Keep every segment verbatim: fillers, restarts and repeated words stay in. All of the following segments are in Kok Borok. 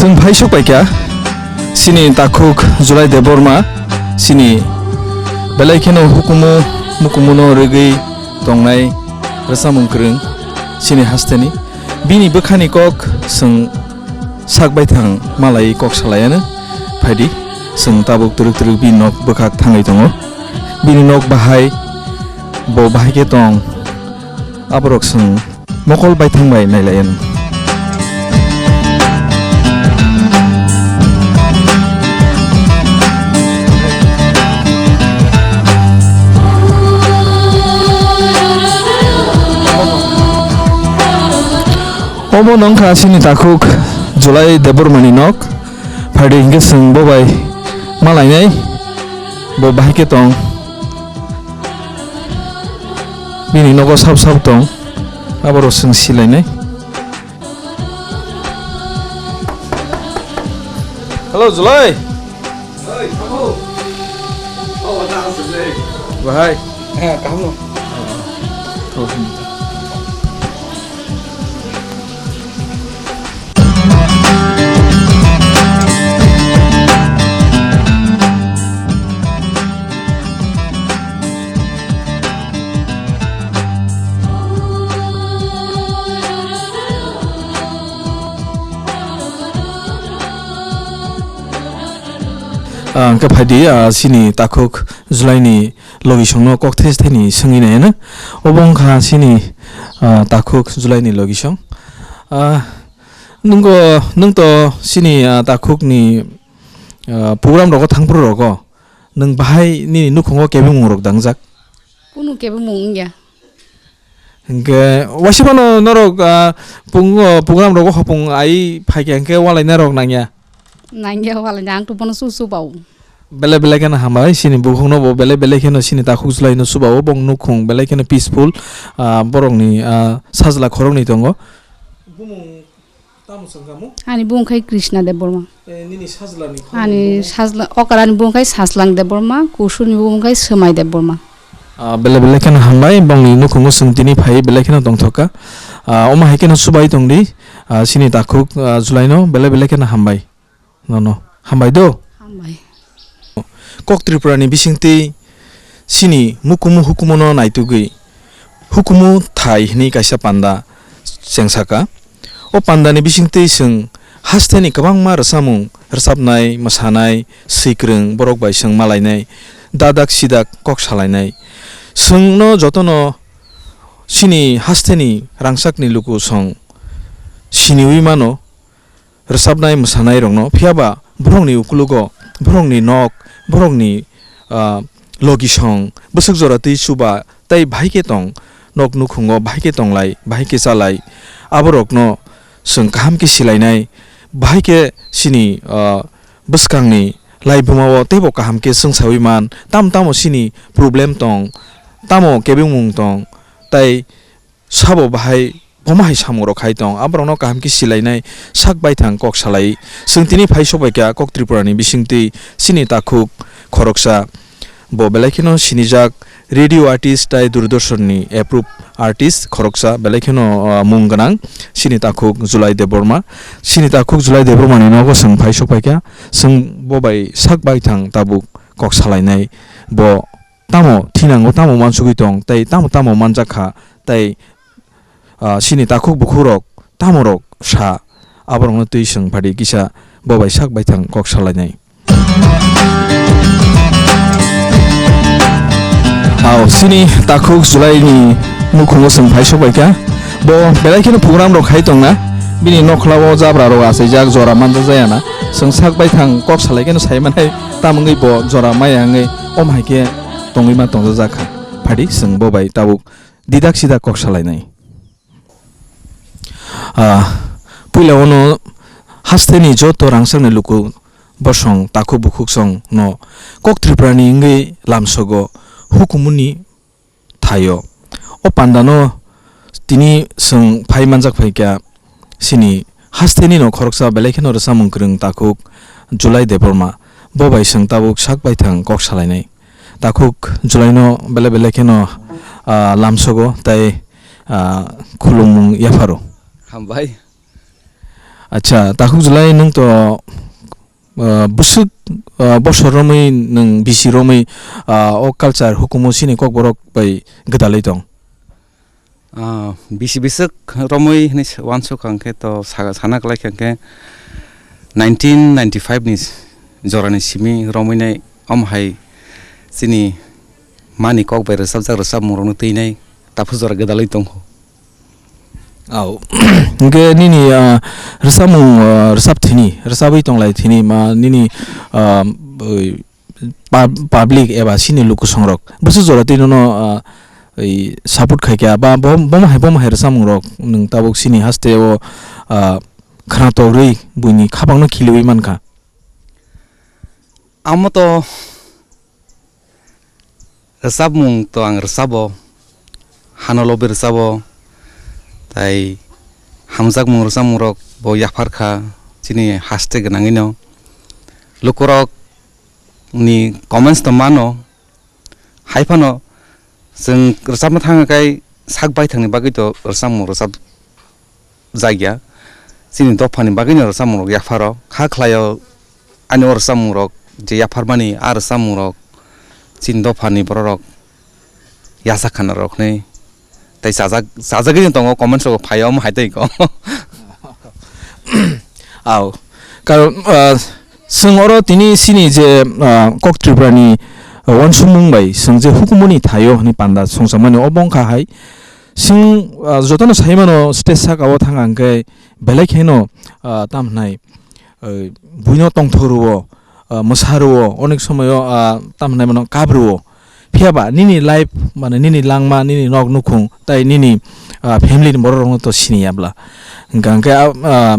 Chwng phai sok paikha chini takhuk Julai Debbarma, chini belai kheno hukumu mukumuno rwgwi tongnai rwchapmung kwrwng chini hasteni. Bini bwkhani kok chwng sak baithang malai kok salaiano. Phaidi, chwng tabuk twrwk twrwk bini nok bwkhak thangwi tongo. Bini nok bahai, bo bahai khe tong, aborok chwng mokol baithang bai nailaiano. Omo nongkha chini takhuk Julai Debbarmani nok. Phaidi hinkhe chwng bo bai malainai, bo bahai khe tong. Bini nogo sap sap tong, aborok chwng silainai. Hello, Julai. Bahai. Heh, kaham no. Ah, hwnkhe phaidi, ah, chini takhuk Julaini logisongno kok thai thani swngwi naiyano. Obo wngkha chini, ah, takhuk Julaini logisong. Ah, nwngko, nwng to chini, ah, takhukni, ah, program rogo thangphuru rogo nwng bahai nini nukhungo kebengmung rok dangjak? Kunu kebengmung wngya. Hingke waisa phano norok, ah, pung, oh, program rogo hopung ai phaikha hingke walaina rok nangya? Nangya walaina, ang to bono su su bao. Belai belai kheno hambai, chini bukhukno bo belai belai kheno chini takhuk Julaino su bao, bong nukhung belai kheno peaceful, ah, borokni, ah, sajla khoroknwi tongo. Bumung tamo chwng kamo? Ani bumung khai Krishna Debbarma. Eh, nini sajlani khoroknwi Ani bumung? Sajla, okarani bumung khai Sajlang Debbarma, kusurni bumung khai Swmai Debbarma. Ah, belai belai kheno hambai, bongni nukhungo chwng tini phai belai kheno tongthokha. Ah, omo hai kheno subai tongdi, ah, chini takhuk, ah, Julaino belai belai kheno hambai. Nono, hambai do? Hambai. Kok Tripurani bisingtwi chini mukumu hukumuno naitugwi hukumu thai hwnwi kaisa panda chengsaka. O pandani bisingtwi chwng hasteni kwbangma rwchapmung, rwchapnai, mwsanai, swikwrwng borok bai chwng malainai, dadak sidak kok salainai. Chwngno jotono chini hasteni rangchakni luku song siniwi mano, rwchapnai, mwsanairokno, phiyaba borokni ukulugo, borokni nok, borokni, ah, logisong, bwswk jora twi chuba tei bahai khe tong, nok nukhungo bahai khe tonglai, bahai khe chalai, aborokno chwng kaham khe silainai, bahai khe chini, ah, bwskangni laibumao teibo kaham khe chwngsawi man, tamo tamo chini problem tong, tamo kebengmung tong, tei sabo bahai bomo hai samungrok khai tong, aborokno kaham khe silainai sak baithang kok salai. Chwng tini phai sok bai kha Kok Tripurani bisingtwi chini takhuk khoroksa, bo belai kheno sinijak radio artist tai Doordarshan ni approve artist khoroksa, belai kheno, ah, mung gwnang chini takhuk Julai Debbarma. Chini takhuk Julai Debbarma ni nogo chwng phai sok bai kha, chwng bo bai sak baithang tabuk kok salainai, bo tamo thinango, tamo mansugwi tong, tei tamo tamo manjak kha, tei, ah, chini takhuk bukhukrok tamorok sa, aborokno twi chwng phadi kisa bo bai sak baithang kok salainai. Ao, chini takhuk Julaini mukhungo chwng phai sok bai kha. Bo belai kheno program rok khai tongna, bini nokhlao jabra rok achaijak, jora manja jaya na. Chwng sak baithang kok salai kheno sai manai, tamo wngwi bo jora maya wngwi omo hai khe tongwi ma tongjak kha. Phadi chwng bo bai tabuk didak sidak kok salainai. Ah, puila ono hasteni joto rangchakni luku bosong takhuk bukhuk song no Kok Tripurani wngwi lamsogo hukumuni thaio. O pandano tini chwng phai manjak phaikha chini hasteni no khoroksa belai kheno rwchapmung kwrwng takhuk Julai Debbarma. Bo bai chwng tabuk sak baithang kok salainai. Takhuk Julaino belai belai kheno, ah, lamsogo tai, ah, khulumung yapharo. Hambai. Acha, takhuk July nwng to, ah, bwswk, ah, bosor romwi nwng bisi romwi, ah, o culture hukumu chini kokborok bai gwdalwi tong? Ah, bisi bwswk romwi hwnwi sa-, uansuk ang khe to sa-, sana kwlai kha khe nineteen ninety-five ni jorani simi romwi nai omo hai chini mani kok bai rwchapjak rwchapmung rokno twi nai taphuk jora gwdalwi tongkho. Au. Hwnkhe nini, ah, rwchapmung, ah, rwchap thini, rwchabwi tonglai thini ma nini, ah, oi, pub-, public eba chini lukusongrok bwswk jora twi nono, ah, oi, support khaikha ba bo-, bomo hai, bomo hai rwchapmungrok nwng tabuk chini hasteo, ah, khwnatok rwi buini khapangno khiliwi mankha? Amo to rwchapmung to ang rwchabo, hano lobwi rwchabo, tai hamjakmung rwchapmungrok bo yaphar kha chini haste gwnangwino. Lukurokni comments to mano, hai phano chwng rwchapna thang khe sak baithangni bagwi to rwchapmung rwchap jakya. Chini dophani bagwino rwchapmungrok yapharo. Kha khlaio ani o rwchapmungrok je yapharmani, a rwchapmungrok chini dophani bororok yachak khana rok hwnwi. Tai chajak, chajagwino tongo, comments rogo phaio omo hai tei ko. Au. Karon, ah, chwng oro tini chini je, ah, kok Tripurani, ah, uansukmung bai chwng je hukumuni thaio hwnwi panda songjakmani obo wngkha hai. Chwng, ah, jotono sai mano stage saka o thang ang khe belai kheno, ah, tam hwnai, ah, buino tongthok rwo, ah, mwsa rwo, onek somoyo, ah, tam hwnai mano kap rwo. Phiya ba nini life, mane nini langma, nini nok nukhung, tai nini, ah, family ni borok rokno to sini ya bla. Hwnkha hwnkhe, ah, ah,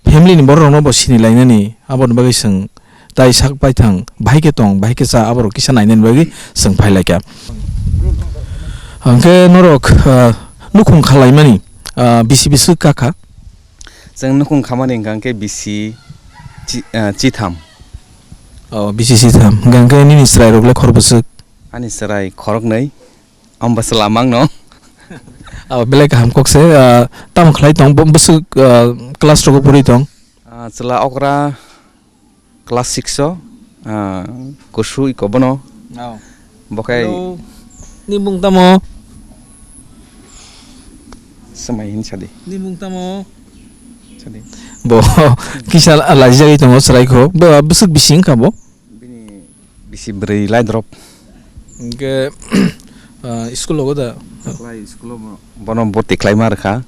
family ni borok rokno bo sini lainani, aboni bagwi chwng tai sak paithang, bahai khe tong, bahai khe cha, aborok kisa nainani bagwi chwng phai lai kha. Hwnkhe norok, ah, nukhung khalaimani, ah, bisi bisi kakha? Chwng nukhung khamani hwnkha hwnkhe bisi chi-, ah, chitham. Oh, bisi chitham. Hwnkha hwnkhe nini chwrai rok le khor bwswk? Ani chwrai khoroknwi. Ang bwswk lamang no. Ah, belai kaham kok se, ah, tamo khlai tong, bo-, bwswk, ah, class rogo pori tong? Ah, chwla okra class six o, ah, kusu iko bono. Oh. Bo khai hello. Ni mung tamo? Swmai hin sadi. Ni mung tamo? Sadi. Bo kisa laijagwi tongo chwrai kho. Bo bwswk bising kha bo? Bini bisi bwrwi lai drop. Hwnkhe, ah, school logo da? Taklai school o bono borti khlaima rwkha.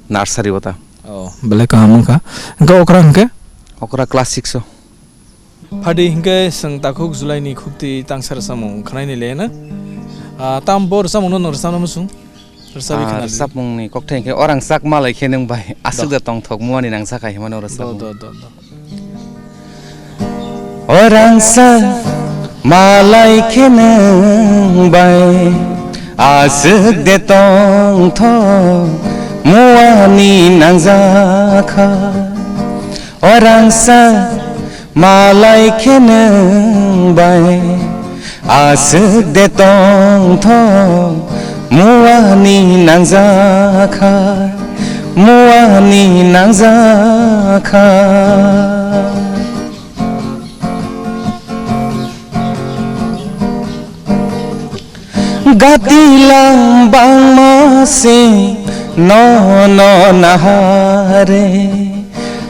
Nursery o ta. Oh, belai kaham wngkha. Hwnkhe okra hwnkhe? Okra class six o. Phadi hwnkhe chwng takhuk July ni khukti tangsa rwchapmung khwnaini le na. Ah, tam bo rwchapmung no rwchapna muchung? Rwchapwi ah, khwnadi. Rwchapmungni kokthai hwnkhe orang sak malai khe nwng bai aswk da tongthok muani nangsa khai himano rwchapmung. Do, do, do, do. Orang sak malai khe nwng bai aswk de tongthok muani nangjakha. Orang sak malai khe nwng bai aswk de tongthok muani nangjakha, muani nangjakha. Gati lang bangma se no no nahare,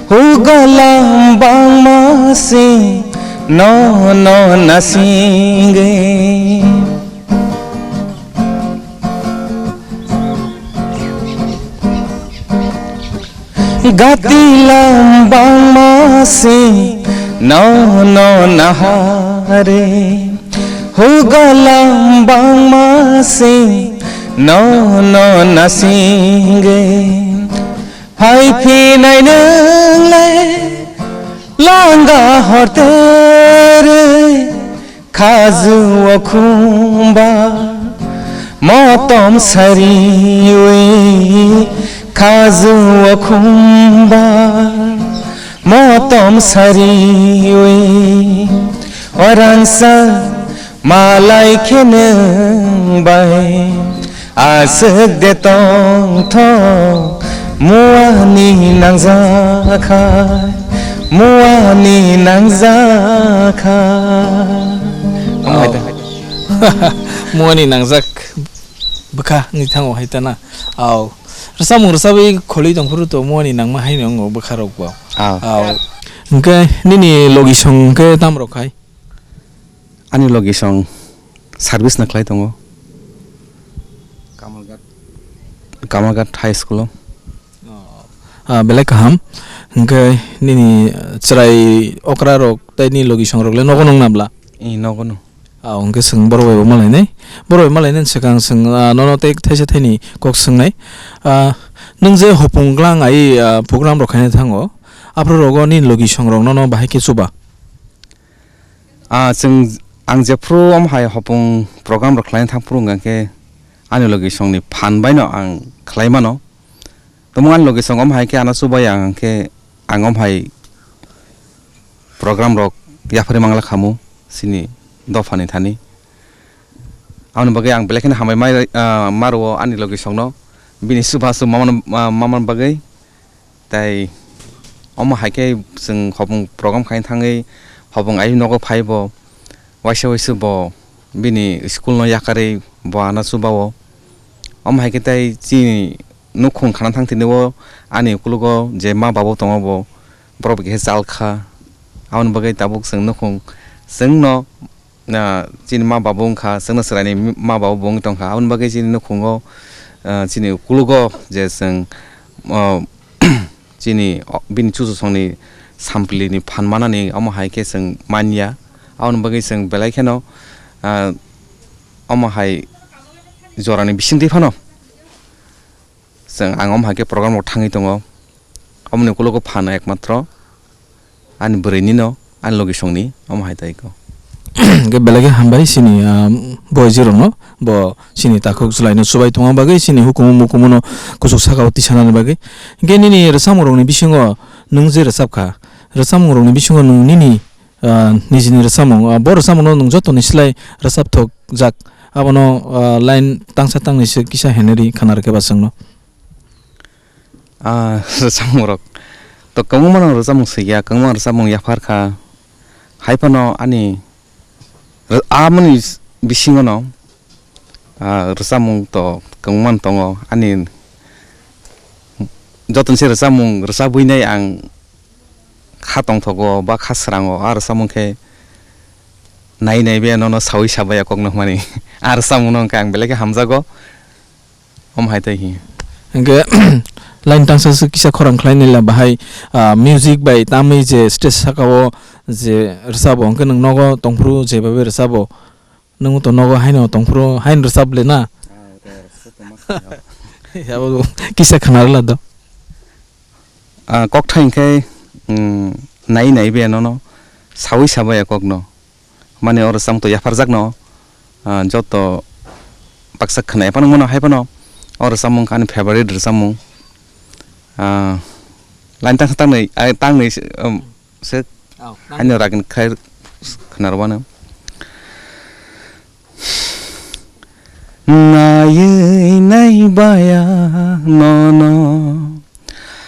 huga lang bangma se no no nasinge. Gati lang bangma se no no nahare, huga lang bangma se no no nasinge. Phai phinai nwngle langa hortere. Khaju o khumba motom sariwi, khaju o khumba motom sariwi, orangsa malai khe nwng bai aswk de tongthok Muani nangjakha, muani nangjakha. Omo hai ta. Muani nangjak bwkha ni thango hai ta na. Au. Rwchapmung rwchapwi kholi tongphuru to muani nangma hai no wngo bwkha rok bo. Ah. Au. Hwnkhe nini logi song hwnkhe tam rok hai? Ani logi song service no khlai tongo. Kamalghat. Kamalghat High School o. Oh. Ah, belai kaham. Hwnkhe nini, ah, chwrai okra rok tei nini logi song rok le nogo nung nabla? I nogo no. Ah, hwnkhe chwng borok bai bo malainai. Borok bai malainani swkang chwng, ah, nono tei thaisa thaini kok swngnai. Ah, nwng je hopung glang ai, ah, program rok khaina thango. Aphuru rogo nini logi song rok nono bahai khe chuba? Ah, chwng, ang jephru omo hai hopung program rok khlaina thangphuru hwnkha khe ani logi songni phan baino ang khlai mano. Tamo ani logi song omo hai khe ano chubai ang khe ang omo hai program rok yapharwi mangla khamu chini dophani thani. Aboni bagwi ang belai kheno hambai mai, ah, ma rwo ani logi songno bini chubachu mamani, ah, mamani bagwi. Tai omo hai khe chwng hopung program khai thangwi hopung ai nogo phai bo, waisa waisa bo bini school no yakarwi bo ano chuba o. Omo hai khe tai chini nukhung khana thang tini o ani ukologo je ma babu tongo bo borok bai khe chal kha. Aboni bagwi tabuk chwng nukhung chwngno na chini ma babu wngkha, chwngno chwraini ma babu bo wngwi tongkha. Aboni bagwi chini nukhungo, ah, chini ukulugo je chwng, ah, chini, o, bini chuchusongni samplini phan manani omo hai khe chwng manya. Aboni bagwi chwng belai kheno, ah, omo hai jorani bisingtwi phano chwng ang omo hai khe program rok thangwi tongo. Omoni ukologo phano ekmatro ani bwrwini no, ani logi songni, omo hai tai kho. Hwnkhe belai khe hambai chini, ah, boy jirokno, bo chini takhuk chwlaino chubai tongma bagwi, chini hukumu mukumu no kuchuk saka o tisanani bagwi. Hwnkhe nini rwchapmung rokni bisingo nwng je rwchap kha, rwchapmung rokni bisingo nwng nini, ah, nijini rwchapmung, ah, bo rwchapmung no nwng jotoni slai rwchap thok jak, abono, ah, line tangsa tangni se kisa heneri khana rwkhe ba chwngno. Ah, rwchapmung rok to kwbangma no rwchapmung swi ya, kwbangma rwchapmung yaphar kha. Hai phano ani rw-, amoni bisingo no, ah, rwchapmung to kwbangma no tongo. Ani joto ni se rwchapmung rwchabwi nai ang kha tongthogo ba kha srango, ah, rwchapmung khe nai nai be nono saui sabai ya kok no hwnmani. Ah, rwchapmung no hwnkhe ang belai khe hamjago. Omo hai tai hi. Hwnkhe line tangsa se kisa khorang khlai nila bahai, ah, music bai tamwi je stage saka o je rwchabo, hwnkhe nwng nogo tongphuru je babe rwchabo, nwng to nogo haino tongphuru haino rwchap le na? Ah, abo kisa khna rwla do. Ah, kokthai hwnkhe, mm, nai nai be nono saui sabai ya kok no. Mani o rwchapmung to yapharjakno, ah, joto baksa khwnai phano mano hai phano o rwchapmung wngkha ani favorite rwchapmung. Ah, line tangsa tangnwi, ai, tangnwi se, um, se Oh, nang- ani ragin khai khwnarwano. Naiwi naibaya nono,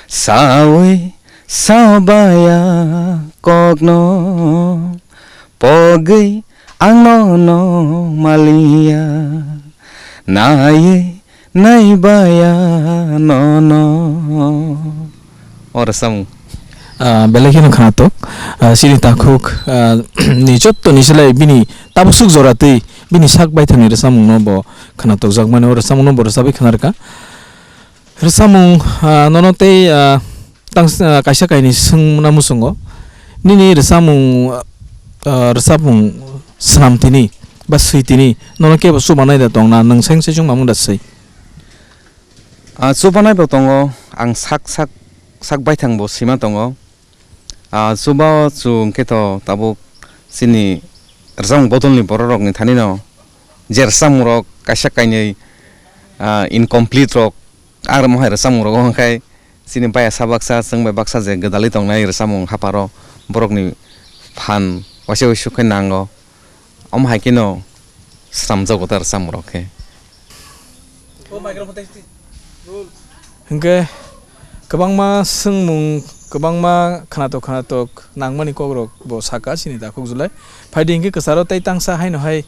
sawi sabaya kokno, pogwi ang nono maliya, naiwi naibaya nono. O rwchapmung. Ah, belai kheno khwnatok, ah, chini takhuk, ah, ni jotto ni slai bini tabuk swk jora twi bini sak baithangni rwchapmungno bo khwnatokjakmani, o rwchapmungno bo rwchapwi khwnarwkha. Rwchapmung, ah, nono tei, ah, tang, ah, kaisa kainwi swngna muchungo. Nini rwchapmung, ah, rwchapmung swnamtini ba switini nono kebo chubanai da tongna, nwng seng se chwng mamung da swi? Ah, chubanai bo tongo, ang sak, sak, sak baithang bo swima tongo. Ah, chuba o chwng khe to tabuk chini rwchapmung bodolni borok rokni thani no je rwchapmung rok kaisa kainwi, ah, incomplete rok, ang rwma hai rwchapmung rogo hwnkhai chini baya sa baksa chwng bai baksa je gwdalwi tongnai rwchapmung haparo borokni phan waisa waisa khe nango. Omo hai kheno swnamjago ta rwchapmung rok khe. Hwnkhe Kwbangma swngmung, kwbangma khwnatok khwnatok nangmani kokrok bo saka chini takhuk July. Phaidi hinkhe kwcharo tei tangsa haino hai,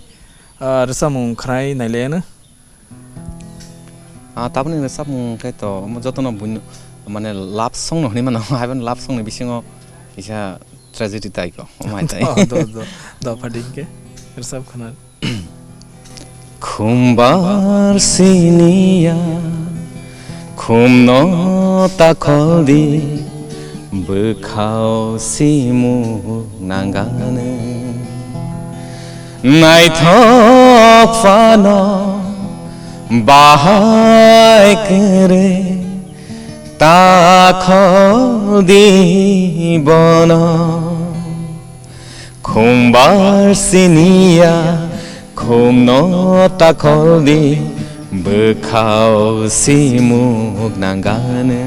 ah, rwchapmung khwnai nailayano. Ah, tabukni rwchapmung khe to omo jotono buino, mane, love song no hwnwi mano, haibano love song ni bisingo kisa tragedy type o, omo hai tai. Oh, do, do, do, phaidi hinkhe rwchap khwna. Khumbar siniya, khumno takholdi, bwkhao simuk nangano. Naithok phano bahai kwrwi takholdi bono. Khumbar siniya, khumno takholdi, bwkhao simuk nangano.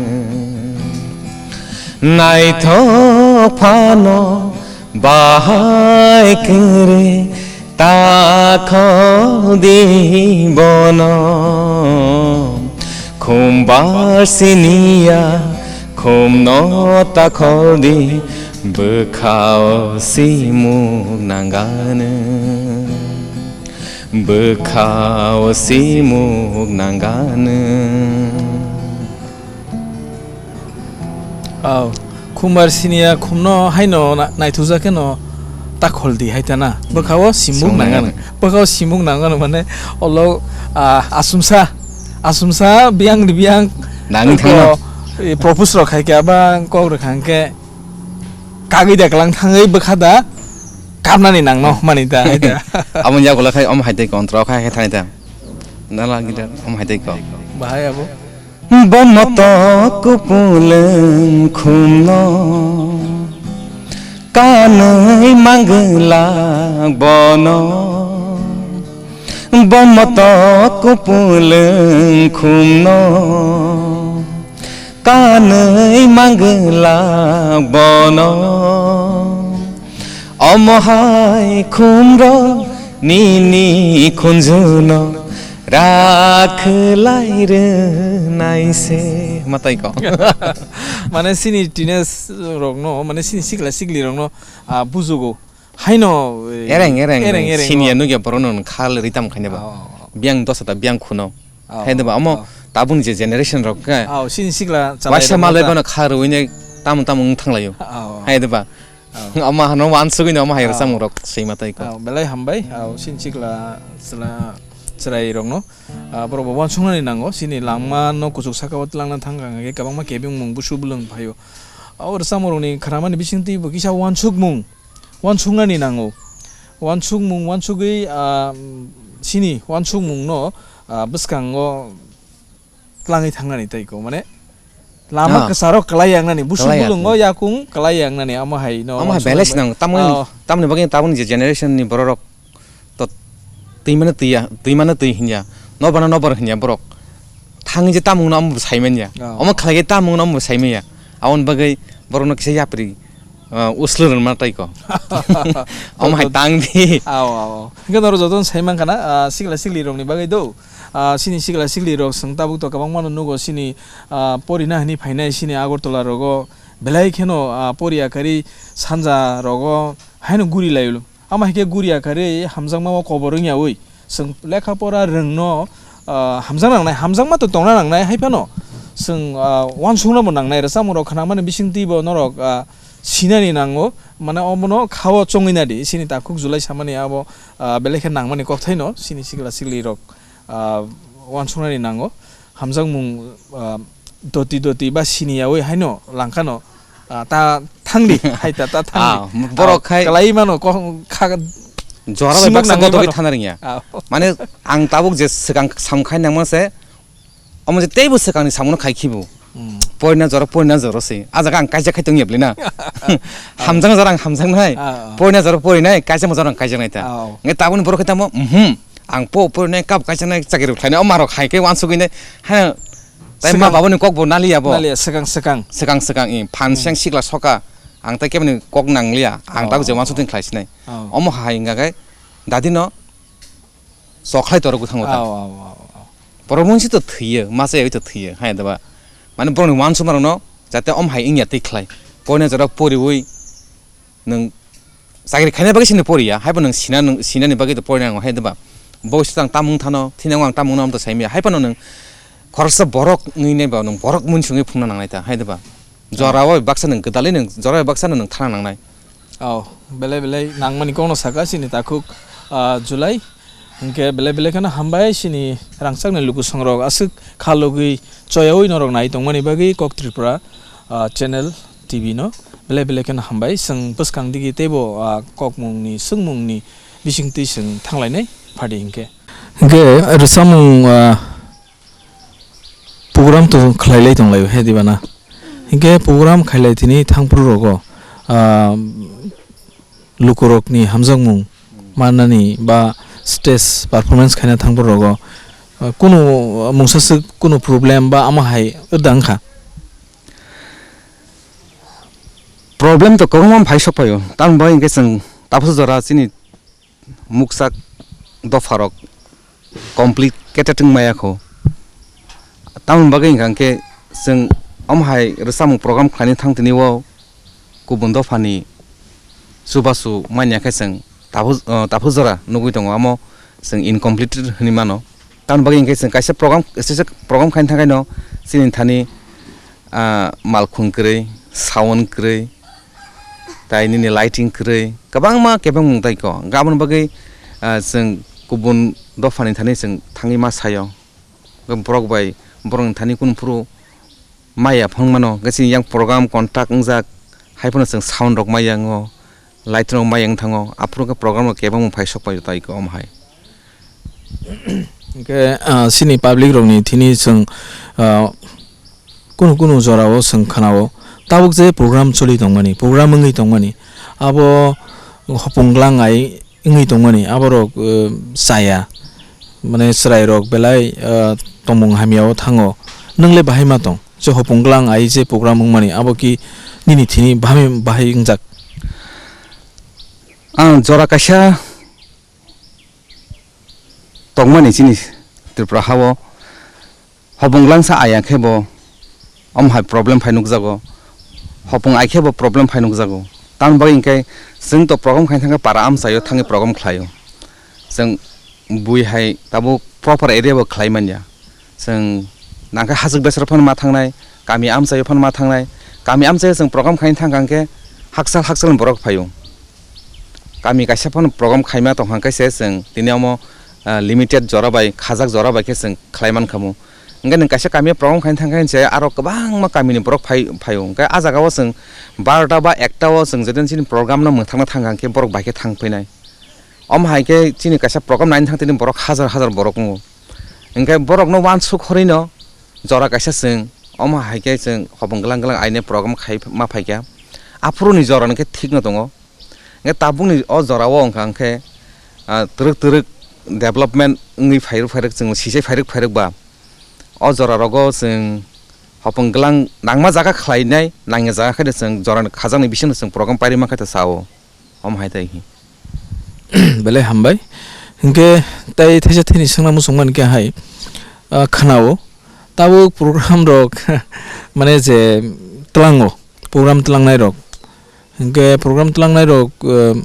Naithok phano bahai kwrwi takholdi bono. Khumbar siniya, khumno takholdi, bwkhao simuk nangano, bwkhao simuk nangano. Aw, khumbar siniya khumno haino na-, naithokjak kheno takholdi hai ta na. Hmm. Bwkhao simuk nangano. Simuk nangano. Bwkhao simuk nangano mane olo, ah, asumsa, asumsa biyang ni biyang. Nangwi thangno. Ko, eh, propose rok khai khe aba kok rwkha hwnkhe kagwi da kwlang thangwi bwkha da kapnani nangno mani da hai da. Amo yagulo khai omo hai tei ko, ontra khai khai thani da. Nala gida omo hai tei ko. Bahai abo. Bo moto kupulung khumno kanwi manglak bono. Bo moto kupulung khumno kanwi manglak bono. Omo hai khumrok nini khunjuno rakhlai rwnai se. Matai ko. Mane sini teenage rokno, mane sini sikla sikli rokno, ah, bujugo. Haino, eh, ereng, ereng, ereng, ereng, siniya oh. Nugya borokno khal ritam khaina ba. Oh, oh, oh. Biyang dosa ta biyang khuno. Oh, hai de ba, oh, amo oh. Tabukni je generation rok khe. Oh, sini sikla waisa chalai rok malai ta. Bono kha rwini tamo tamo wng thanglaio. Oh, oh. Hai de ba. Oh. Ama hano wansugwi no ama hai rwchapmung rok swi ma tai ko. Oh, belai hambai. Oh, sini sikla chwla chwrai rokno. Ah, borok bo wansuknani nango. Sini langma no kuchuk saka o twlangna thang kha hwnkhe kwbangma kebengmung busu bwlwng phaio. O rwchapmung rokni khwnamani bisingtwi bo kisa wansukmung, wansuknani nango. Wansukmung, wansugwi, ah, sini wansukmung no, ah, bwskango twlangwi thangnani tei ko, mane, lama ah. Kwcharo kwlai yangnani, busuk kwlai bulungo yakung. Yakung kwlai yangnani, amo hai no amo hai wansuknani belai bai. Sinang, tamoni, oh. Tamoni bagwi taboni je generation ni borok rok to twi mano twi ya, twi mano twi hinya, nobor no nobor hinya borok. Thangwi je tamung no amo bo sai manya. Oh. Omo khlai khe tamung no amo bo sai manya. Aboni bagwi borok no kisa yapri, ah, uslu rwna tai ko. Omo hai tang di. Ao, ao. Hingke norok jotono sai mankha na, ah, sikla sikli rokni bagwi do. Ah, sini sikla sikli rok chwng tabuk to kwbangma no nugo sini, ah, porina hinwi phainai sini Agartala rogo belai kheno, ah, poriya kari sanja rogo haino guri laio. Ama hai khe guriya kha rwi hamjakma o kobor wngya wi. Chwng lekha pora rwngno, ah, hamjak nangnai, hamjakma to tongna nangnai, hai phano chwng, ah, uansukno bo nangnai. Rwchapmung rok khwnamani bisingtwi bo norok, ah, sinani nango, mane omono kha-o chongwi nadi. Chini takhuk July samani abo, ah, belai khe nangmani kokthaino chini sikla sikli rok, ah, uansuknani nango. Hamjakmung, ah, doti doti ba sini yawi haino langkhano, ah, ta thangdi, hai ta, ta thangdi. Ah, borok ah, khai kalai mano ko kha jora bai simok baksa nangwi goto bai mano. Thana ringya. Ah. Mane ang tabuk je swkang samkhai nangma se, omo je teibo swkangni samungno khai khibo. Hmm. Porina jora, porina jora se. A jaga ang kaijak khai tongya bwlwi na. Ah. Hamjakna jora ang hamjaknai. Ah, ah. Porina jora porinai, kaijakma jora ang kaijaknai ta. Ah, oh. Nge tabukni borok khe tamo, mhm. Ang po, po, ne kap kaisa ne chakri rok khlainai, o marok hai khe uansugwi ne, ha, tai ma swkang. Babani kok bo naliya bo. Naliya, swkang, swkang. Swkang, swkang, i, phan hmm. Seng sikla soka, ang tai keboni kok nangliya, ang oh. Tabuk je uansuk tong khlai sinai. Oh. Omo hai wngkha khe, dadi no chokhlai torok bwthango ta. Oh, oh, oh, oh. Borok mungsi to thwiyo, masa yawi to thwiyo, hai da ba. Mane borokni uansukmarokno jate om hai wngya twi khlai. Poina jora poriwi nwng chakri khaina bagwi sini poriya, haibo nwng sina, nwng sinani bagwi to porina nango, hai diba? Bo swkang tamung thano, thini ang tamungno amto saimaya, hai phano nwng khoroksa borok wngwi naiba nwng borok munsungwi phungna nangnai ta, hai diba? Jorao baksa nwng gwdalwi nwng, jorao baksa nwng thana nangnai. Oh, belai belai nangmani kokno saka chini takhuk, ah, July. Hingke belai belai kheno hambai chini rangchakni lukusongrok aswk kha logwi choyaui norok nai tongmani bagwi Kok Tripura, ah, channel T V no belai belai kheno hambai. Chwng bwskang digi teibo, ah, kokmungni swngmungni bisingtwi chwng thanglainai phadi hingke. Hingke rwchapmung, ah, program to khlailai tonglaio he diba na? Hingke program khailai tini thangphuru rogo, ah, lukurokni hamjakmung mannani ba stage performance khaina thangphuru rogo, ah, kunu mungsaswk kunu problem ba ama hai wngda wngkha? Problem to kwbangma phai sok phaio, tamoni bagwi hingke chwng tabuksa jora chini muksak dopharok complicated wng maya kho. Tamoni bagwi hwnka hwnkhe chwng omo hai rwchapmung program khlaina thang tini o kubun dophani chubachu manya khe chwng tabu-, ah, tabu jora nugwi tongo, amo chwng incomplete hwnwi mano. Tamoni bagwi hwnkhe chwng kaisa program, kaisa program khaina thangkhaino chini thani, ah, malkhung kwrwi, sound kwrwi, tai nini lighting kwrwi, kwbangma kebengmung tai kho. Aboni bagwi, ah, chwng kubun dophani thani chwng thangwi ma saio. Borok bai borokni thani kunu phuru maya phang mano, hwnkhe chini yang program contract wngjak, hai phano chwng sound rok maya wngo, light rok maya wng thango, aphuru khe program rok kebengmung phai sok pai tai kho omo hai. Hwnkhe, ah, chini public rokni thini chwng, ah, kunu kunu jorao chwng khanao, tabuk je program choli tongmani, program wngwi tongmani, abo hopong glangai wngwi tongmani, aborok, eh, chaya, mane chwrairok belai, eh, tongmung hamyao thango, nwng le bahai ma tong? Je hopong glang ai je program wngmani, abo ki nini thini bahai, bahai wngjak? Ang jora kaisa tongmani chini Tripura hao. Hopong glangsa aya khe bo omo hai problem phai nukjago. Hopong ai khe bo problem phai nukjago. Tamoni bagwi hwnkhe chwng to program khaina thangkhe para amchaio thangwi program khlaio. Chwng bui hai tabuk proper area bo khlai manya. Chwng nangkhe hachwk besero phano ma thangnai, kami amchaio phano ma thangnai. Kami amchaio chwng program khaina thangkha hwnkhe hakchal hakchalni borok phaio. Kami kaisa phano program khaima tongkha hwnkhe se chwng tini omo, ah, limited jora bai, khajak jora bai khe chwng khlai mankha mu. Hwnkhe nwng kaisa kamio program khaina thangkha hwnse aro kwbangma kamini borok phai, phaio. Hwnkhe ah jagao chwng barota ba ekta o chwng jodi chini program no mwthangna thangkha hwnkhe borok bai khe thang phainai. Omo hai khe chini kaisa program naina thang tini borok hajar hajar borok wngo. Hwnkhe borokno uansuk horino jora kaisa chwng omo hai khe chwng hopong glang glang aini program khai ma phaikha. Aphuruni jora hwnkhe thikno tongo. Hwnkhe tabukni o jorao wngkha hwnkhe, ah, twrwk twrwk development wngwi phairwk phairwk chwng sisai phairwk phairwk ba. O jora rogo chwng hopong glang nangma jaga khlainai, nangya jaga khaino chwng jorani khajakni bisingo chwng program pairwi mankha ta sao. Omo hai tai hi. Belai hambai. Hwnkhe tai thaisa thini swngna muchungmani khe hai, ah, khwnao. Tabuk program rok mane je tlango, program tlangnai rok. Hwnkhe program tlangnai rok, eh,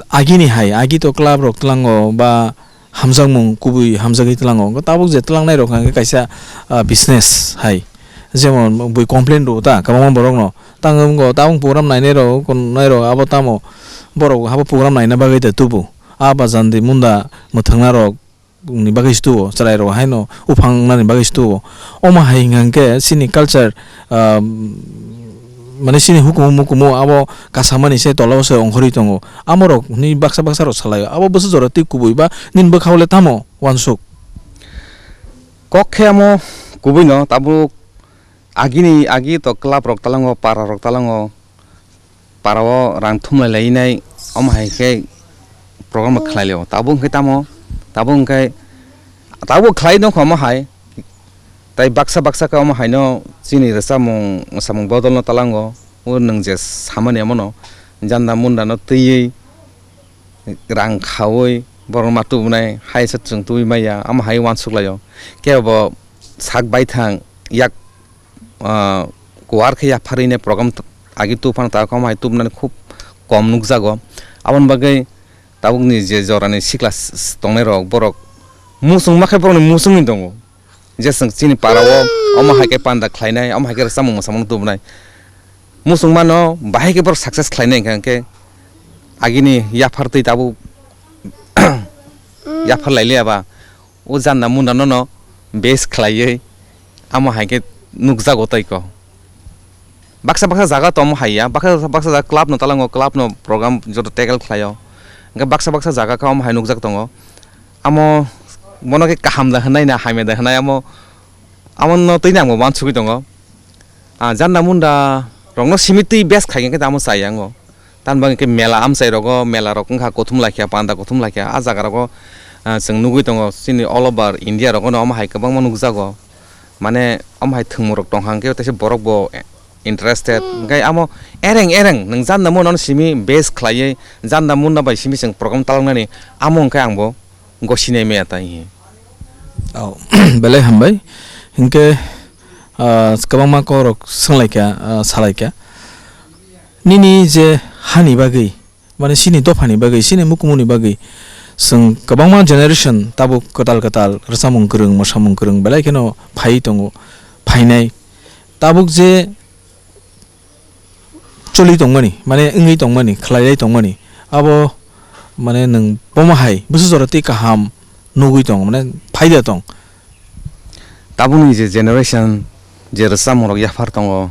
agini hai, agi to club rok tlango ba hamjakmung kubui hamjagwi tlango. Hwnkhe tabuk je tlangnai rok hwnkhe kaisa, ah, business hai. Jemon bui complain rwo ta kwbangma borokno. Tang wngkho tabuk program nainai rok, kon nai rok abo tamo borok habo program naina bagwi da tubu. A bajan di munda mwthangna rok ni bagwi se tuo, chwrai rok haino uphang nani bagwi se tuo. Omo hai hwnkha hwnkhe chini culture, ah, mane chini hukumu mukumu abo kasamani se tola o se ongkhorwi tongo. Amo rok hwnwi baksa baksa rok salaio. Abo bwswk jora twi kubui ba nini bwkha o le tamo uansuk? Kok khe amo kubui no tabuk agini agi to club rok talango, para rok talango. Para o rang thumlai lainai, omo hai khe program bo khlai lio. Tabuk hwnkhe tamo, tabuk hwnkhe, tabuk khlai nokho omo hai. Tai baksa baksa khe omo haino chini rwchapmung, mwsamung bodol no talango. O nwng je samani omono janda munda no twiwi, rang khaui, borok ma tubunai, hai se chwng tubui maya, omo hai uansuk laio. Kebo sak baithang yak, ah, kuar khe yapharwi nai program t-, agi tuphano ta kom hai tubnani khub kom nukjago. Aboni bagwi tabukni je jorani sikla s-, s-, tongnairok borok muchungma khe borokni muchungwi tongo. Je chwng chini para-o omo hai khe panda khlainai, omo hai khe rwchapmung mwsamung tubunai. Muchungmano bahai khe borok success khlainai hwnkha hwnkhe agini yaphar twi tabuk yaphar lailiya ba. O janda munda nono base khlaiwi amo hai khe nukjago tei ko. Baksa baksa jaga tomo hai ya, baksa baksa jaga club no talango, club no program joto tackle khlaio. Hwnkhe baksa baksa jaga khe omo hai nukjak tongo. Amo bono khe kaham da hwnai na hamya da hwnai amo, amo no twi nangbo uansugwi tongo. Ah, janda munda rokno simi twi base khai khe tamo chai yango. Tamni bagwi khe mela amchai rogo, mela rok wngkha kuthum laikha, panda kuthum laikha. Ah jaga rogo, ah, chwng nugwi tongo chini all over India rogo no omo hai kwbangma nukjago. Mane omo hai thwngmung rok tongkha hwnkhe teisa borok bo interested. Hmm. Hwnkhe amo ereng ereng nwng janda munda no simi base khlaiwi janda munda bai simi chwng program talangnani amo hwnkhe ang bo gosinai maya ta hihi. Oh, belai hambai. Hinkhe, ah, kwbangma kokrok swnglaikha, ah, salaikha. Nini je hani bagwi, mane chini dophani bagwi, chini mukumuni bagwi, chwng kwbangma generation tabuk kwtal kwtal rwchapmung kwrwng, mwsamung kwrwng belai kheno phaiwi tongo, phainai. Tabuk je choli tongmani, mane wngwi tongmani, khlailai tongmani, abo mane nwng bomo hai bwswk jora tei kaham nugwi tong, mane phaida tong. Tabukni je generation, je rwchapmung rok yaphar tongo,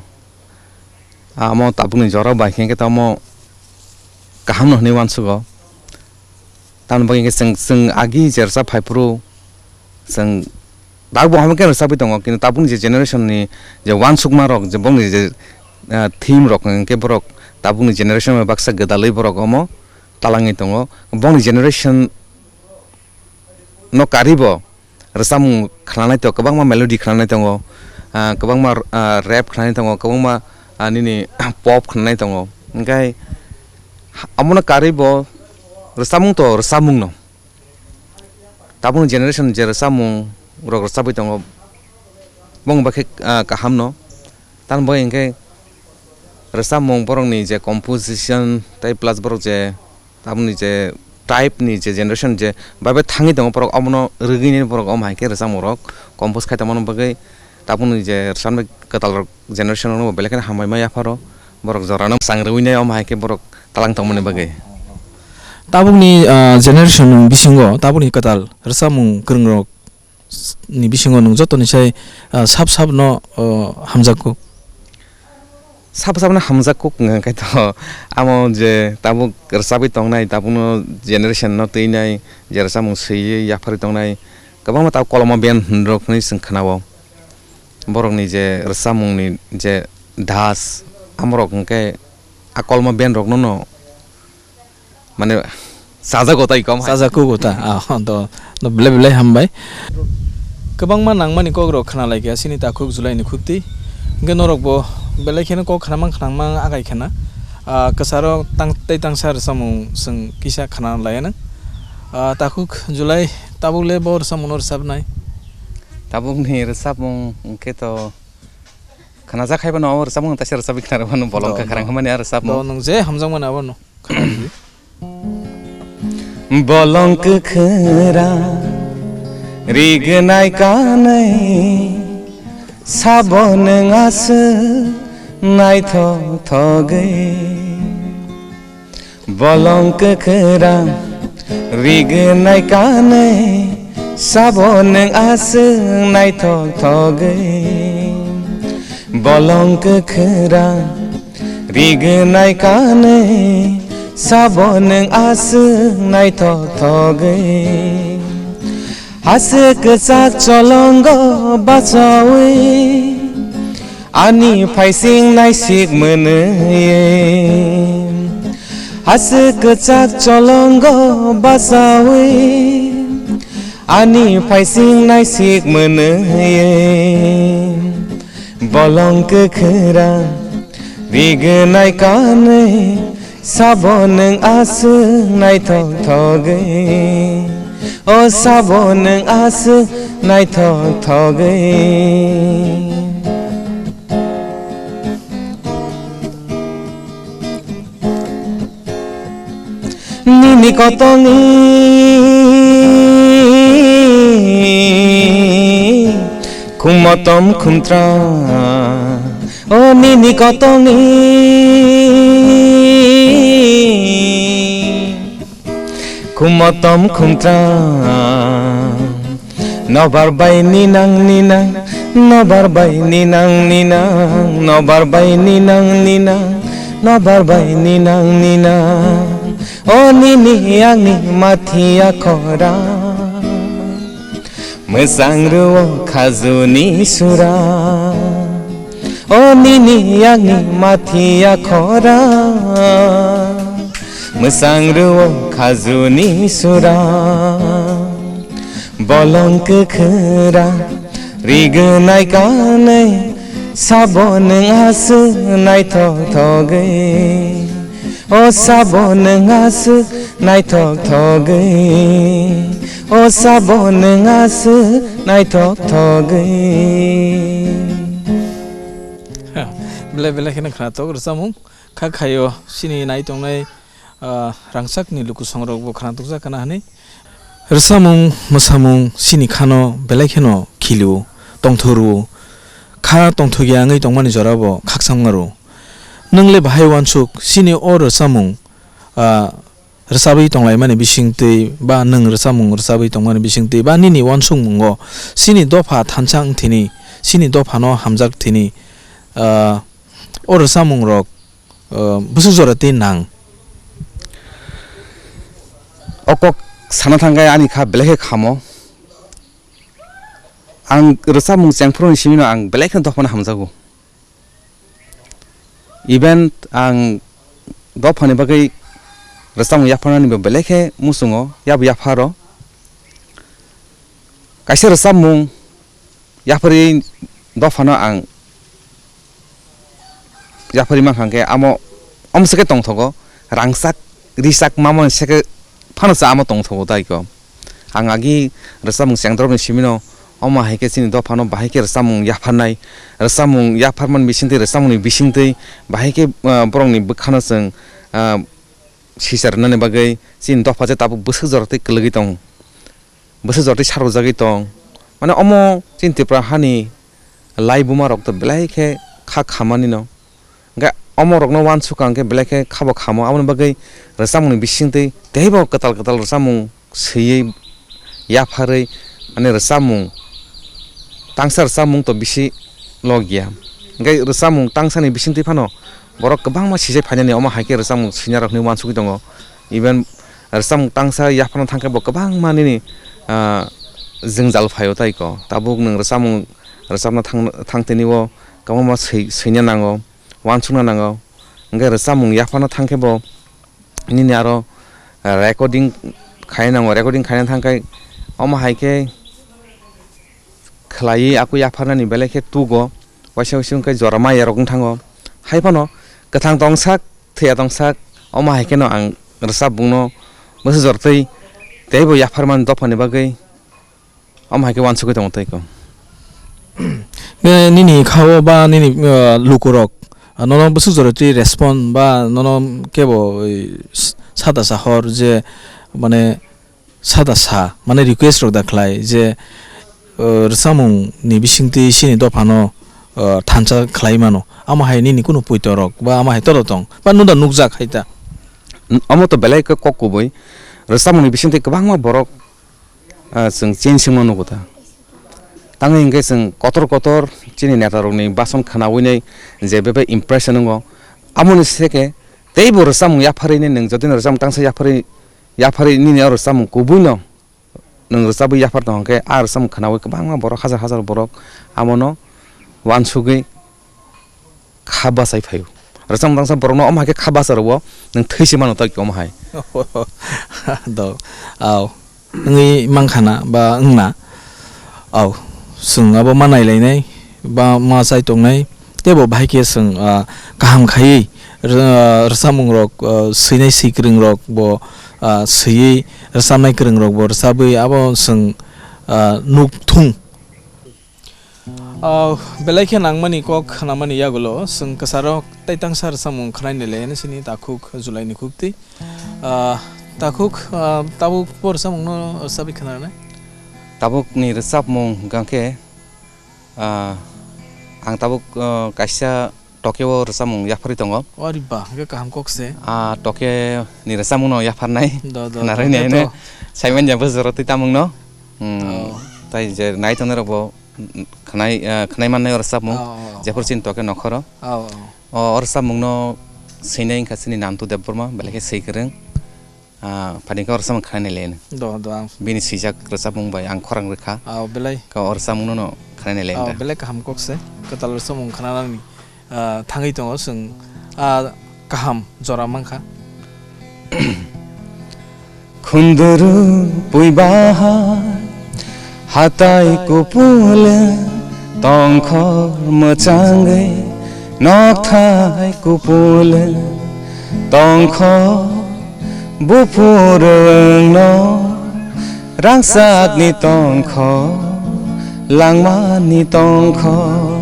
amo tabukni jora bai khe tamo kaham no hwnwi uansugo. Tamoni bagwi khe chwng, chwng agi je rwchap phai phuru chwng tabukbo hamo khe rwchapwi tongo, kintu tabukni je generation ni je uansukma rok, je bongni je, ah, theme rok hwnkhe borok tabukni generation bai baksa gwdalwi borok omo talangwi tongo. Bongni generation no karibo rwchapmung khnanai tongo, kwbangma melody khnanai tongo, ah, kwbangma, ah, rap khnanai tongo, kwbangma, ah, nini pop khnanai tongo. Hwnkhe ha-, omono karwi bo rwchapmung to rwchapmung no. Tabukni generation je rwchapmung rok rwchapwi tongo, bong bai khe, ah, kaham no. Tamoni bagwi hwnkhe rwchapmung borokni je composition tei plus borok je Tamoni je type ni je generation je bai bai thangwi tongo borok, omono rwgwini borok omo hai khe rwchapmung rok compose khai tongmani bagwi tabukni je rwchapmung kwtal rok generation rok belai kheno hambai ma yapharo, borok jorano mwchang rwui nai omo hai khe borok talang tongmani bagwi. Tabukni, ah, generation ni bisingo tabukni kwtal rwchapmung kwrwng rok ni bisingo nwng jotoni sai, ah, sab sab no, oh, hamjakgo? Sab sab no hamjakgo wngkha khe to, amo je tabuk rwchapwi tongnai, tabukno generation no twinai, je rwchapmung swiwi yapharwi tongnai, kwbangma tabuk Koloma band rok hinwi chwng khna-o. Borokni je rwchapmungni je das, amorok hwnkhe a Koloma band rokno no mane, chajago tai kom hai. Chajago ta. Ah, to, to belai belai hambai. Kwbangma nangmani kok rok khna lai kha, chini takhuk July ni khukti. Hwnkhe norok bo belai kheno kok khnamang khnamang agai khna. Ah, kwcharo tang, tei tangsa rwchapmung chwng kisa khna lai anw. Ah, takhuk July, tabuk le bo rwchapmung no rwchapnai? Tabuk ni rwchapmung hwnkhe to khnajak hai phano, o rwchapmung taisa rwchapwi khna rwmano bolong kwkhwrang hwnmani a rwchapmung. Do nwng je hamjakmani abono. Bolong kwkhwrang rignai kanwi, sabo nwng aswk naithok thogwi. Bolong kwkhwrang rignai kanwi, sabo nwng aswk naithok thogwi. Bolong kwkhwrang rignai kanwi, sabo nwng aswk naithok thogwi. Aswk kwchak cholongo bachawi, ani phaising naisik mwnwi. Aswk kwchak cholongo bachawi, ani phaising naisik mwnwi. Bolong kwkhwrang rignai kanwi, sabo nwng aswk naithok thogwi. O sabo nwng aswk naithok thogwi. Nini kotongni khum motom khum tra, o nini kotongni khum motom khum tra. Nobar bai ninang ninang, nobar bai ninang ninang, nobar bai ninang ninang, nobar bai ninang ninang. O nini yakni mathiya khora, mwsang rwo khajuni sura. O nini yakni mathiya khora, mwsang rwo khajuni sura. Bolong kwkhwra rignai kanwi, sabo nwng aswk naithok thogwi. O sabo nwng aswk naithok thogwi, o sabo nwng aswk naithok thogwi. Belai belai kheno khwnathok rwchapmung kha khaio chini nai tongnai, ah, rangchakni lukusongrokbo khwnathokjak kana hwnwi. Rwchapmung, mwsamung chini khano belai kheno khilio, tongthorwo. Kha tongthokya wngwi tongmani jorabo khakchangma rwo. Nwng le bahai uansuk, chini o rwchapmung, ah, rwchabwi tonglaimani bisingtwi ba nwng rwchapmung rwchabwi tongmani bisingtwi ba nini uansukmungo chini dopha thansa wngthini, chini dophano hamjak thini, ah, o rwchapmungrok, ah, bwswk jora tei nang? O kok sana thangkhe ani kha belai khe khamo. Ang rwchapmung chengphuruni simino ang belai kheno dophano hamjago. Even ang dophani bagwi rwchapmung yapharnanibo belai khe muchungo, yabo yapharo. Kaisa rwchapmung yapharwi dophano ang yapharwi mankha hwnkhe amo, omo se khe tongthogo, rangchak, richak mamani se khe phano cha amo tongthogo tai kho. Ang agi rwchapmung chengdorokni simino, omo hai khe chini dophano bahai khe rwchapmung yapharnai, rwchapmung yapharmani bisingtwi, rwchapmungni bisingtwi bahai khe, ah, borokni bwkhano chwng, ah, sisa rwnani bagwi chini dopha je tabuk bwswk jora tei kwlwgwi tongo, bwswk jora tei sarwjagwi tong. Mane omo chini Tripura hani lai buma rok to belai khe kha khamani no. Hwnkhe omorokno uansukha hwnkhe belai khe khabo khamo, aboni bagwi rwchapmungni bisingtwi teibo kwtal kwtal rwchapmung swiwi yapharwi, mane, rwchapmung tangsa rwchapmung to bisi logya. Hwnkhe rwchapmung tangsani bisingtwi phano borok kwbangma sijak phainani, omo hai khe rwchapmung swinarok hinwi uansugwi tongo. Even rwchapmung tangsa yapharna thangkhe bo kwbangma nini, ah, jwngjal phaio tai kho. Tabuk nwng rwchapmung rwchapna thang, thangtini o kwbangma swi-, swina nango, uansukna nango. Hwnkhe rwchapmung yapharna thangkhe bo nini aro recording khai nango, recording khaina thangkhe omo hai khe khlaiwi aku yapharnani belai khe tugo, waisa waisa wngkhe jora maya rok wng thango. Hai phano kwthang tongsak, thwiya tongsak, omo hai kheno ang rwchapmungno bwswk jora twi teibo yapharmani dophani bagwi. Omo hai khe uansugwi tongo tei kho. Nini kha-o ba nini, uh, lukurok, uh, nono bwswk jora twi respond ba nono kebo, uh, s-, sada sa hor je, mane, sada sa, mane, request rok da khlai je, uh, rwchapmung ni bisingtwi chini dophano, uh, thansa khlai mano. Amo hai nini kunu poito rok ba amo hai todo tong ba nunda nukjak hai ta? N-, omo to belai khe kok kubui. Rwchapmung ni bisingtwi kwbangma borok ah, chwng chini singmo nugo ta. Tangwi hwnkhe chwng kotor kotor chini netarokni bason khwnawi nai je bebak impression wngo. Aboni se khe teibo rwchapmung yapharwi nai nwng jodi no rwchapmung tangsa yapharwi, yapharwi nini o rwchapmung kubuino nwng rwchabwi yaphar tong hwnkhe a rwchapmung khwnawi kwbangma borok hajar hajar borok amono uansugwi kha bachai phaio. Rwchapmung tangsa borokno omo hai khe kha bacha rwo, nwng thwi se mano ta omo hai. Do, au. Wngwi mankha na ba wngna. Au. Chwng abo ma nailainai ba ma chai tongnai. Teibo bahai khe chwng, ah, kaham khaiwi rw-, rwchapmung rok, ah, swinai swi kwrwng rok bo, ah, swiwi rwchapnai kwrwng rok bo rwchabwi abo chwng, ah, nuk thung Ah, belai khe nangmani kok khnamani yagulo chwng kwcharo tei tangsa rwchapmung khnaina le hwnwi sini takhuk July ni khuktwi. Ah, takhuk, ah, tabuk bo rwchapmungno rwchapwi khna rwnai? Tabukni rwchapmung hwnkha khe, ah, ang tabuk, ah, kaisa Tokyo o rwchapmung yapharwi tongo. Ari ba, hwnkhe kaham kok se. Ah, Tokyo ni rwchapmungno yapharnai. Do, do, do, khwnarwi naino to. Saimanya bwswk twi tamungno. Hmm, Oh. Tai je nai tongnai rokbo, mm, khwnai, ah, khwnai mannai o rwchapmung. Oh, oh, oh. Jephuru chini Tokyo nokhoro. Oh, oh. O, o rwchapmungno swinai wngkha chini Nantu Debbarma, belai khe swi kwrwng. Ah, phaini khe o rwchapmung khwnai nailai. Do, do, ang Bini swijak rwchapmung bai ang khorang rwkha. Ah, belai. Khe o rwchapmungno no khwnai nailai Oh, da. Belai kaham kok se. Kwtal rwchapmung khwnanani, ah, thangwi tongo chwng, ah, kaham jora mankha. Khunduru pui bahai, hatai kupule, tongkhor mwchangwi, nokthai kupule, tongkhor buphurwngno, rangchakni tongkhor, langmani tongkhor.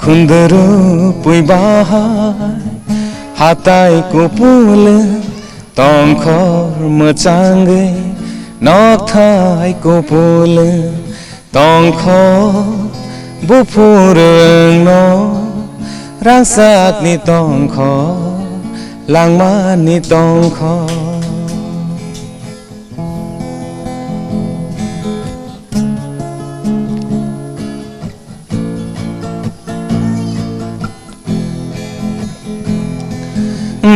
Khunduru pui bahai, hatai kupule, tongkhor mwchangwi, nokthai kupule, tongkhor buphurwngno, rangchakni tongkhor, langmani tongkhor.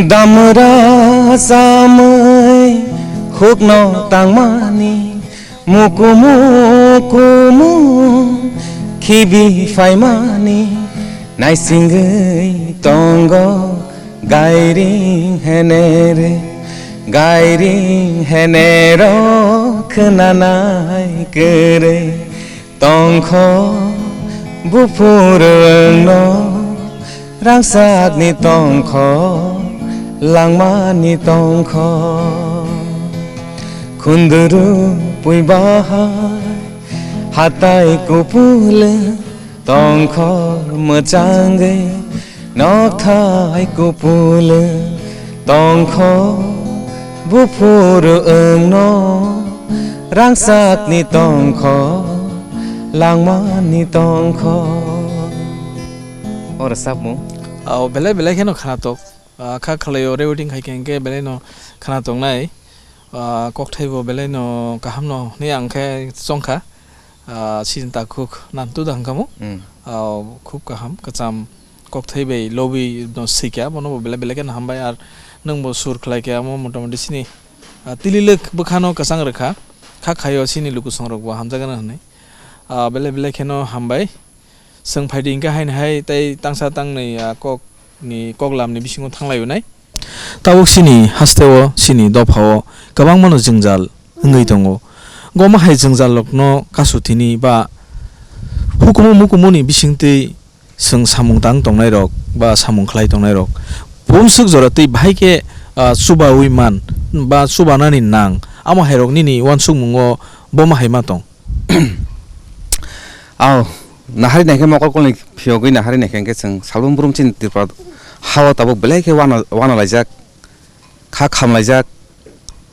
Damra chamwi hukno tangmani, mukumu kumu khibi phaimani, naisingwi tongo gairing henere, gairing henero khwnanai kwrwi. Tongkho buphurwngno rangchakni tongkho, langmani tongkho. Khunduru pui bahai hatai kupule, tongkho mwchangwi nokthai kupule, tongkho buphuru wngno, rangchakni tongkho, langmani tongkho. O rwchapmung. O belai belai kheno khwnatok. Ah, kha khlaio recording khai khe hwnkhe belai no khwnatok nai. Ah, kokthai bo belai no kaham no hwnwi ang khe chongkha. Ah, sini takhuk nantu da hwnkha mo? Mm. Ah, khub kaham, kwcham kokthai bai lobwi no swikha, bono bo belai belai kheno hambai, ar nwng bo sur khlai khe amo motamoti sini, ah, tililwk bwkhano kwchang rwkha, kha khaio sini lukusong rok bo hamjakgano hwnwi. Ah, belai belai kheno hambai. Chwng phaidi hwnkhe haino hai tei tangsa tangnwi, ah, kok ni koklam ni bisingo thanglai unai. Tabuk chini haste o, chini dopha o kwbangma no jwngjal wngwi tongo. Omo hai jwngjal rok no kasu thini ba hukumu mukumu ni bisingtwi chwng samung tang tongnai rok ba samung khlai tongnai rok bumswk jora twi bahai khe, ah, chubaui man ba chubanani nang, amo hai rok nini uansukmung o bomo hai ma tong? Aw, nahari naikhe mokol kolni phiyogwi nahari naikhe hwnkhe chwng salbrum brum chini Tripura hao tabuk belai khe wana, wana laijak, kha kham laijak,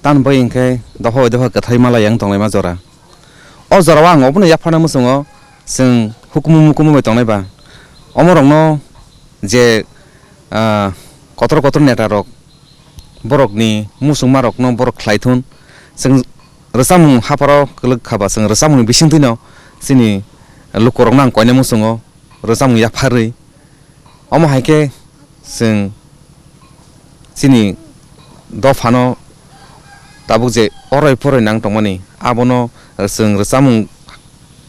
tamoni bagwi hwnkhe dopha bai dopha kwthai malai yang tonglaima jora. O jorao ang obono yapharna muchungo chwng hukumu mukumu bai tongnai ba. Omorokno je, ah, kotor kotor neta rok, borokni muchungmarokno borok khlai thun. Chwng rwchapmung hapharo kwlwk kha ba, chwng rwchapmungni bisingtwino chini lukurokno ang koinai muchungo rwchapmung yapharwi. Omo hai khe chwng chini dophano tabuk je oroi poroi nang tongmani, abono chwng rwchapmung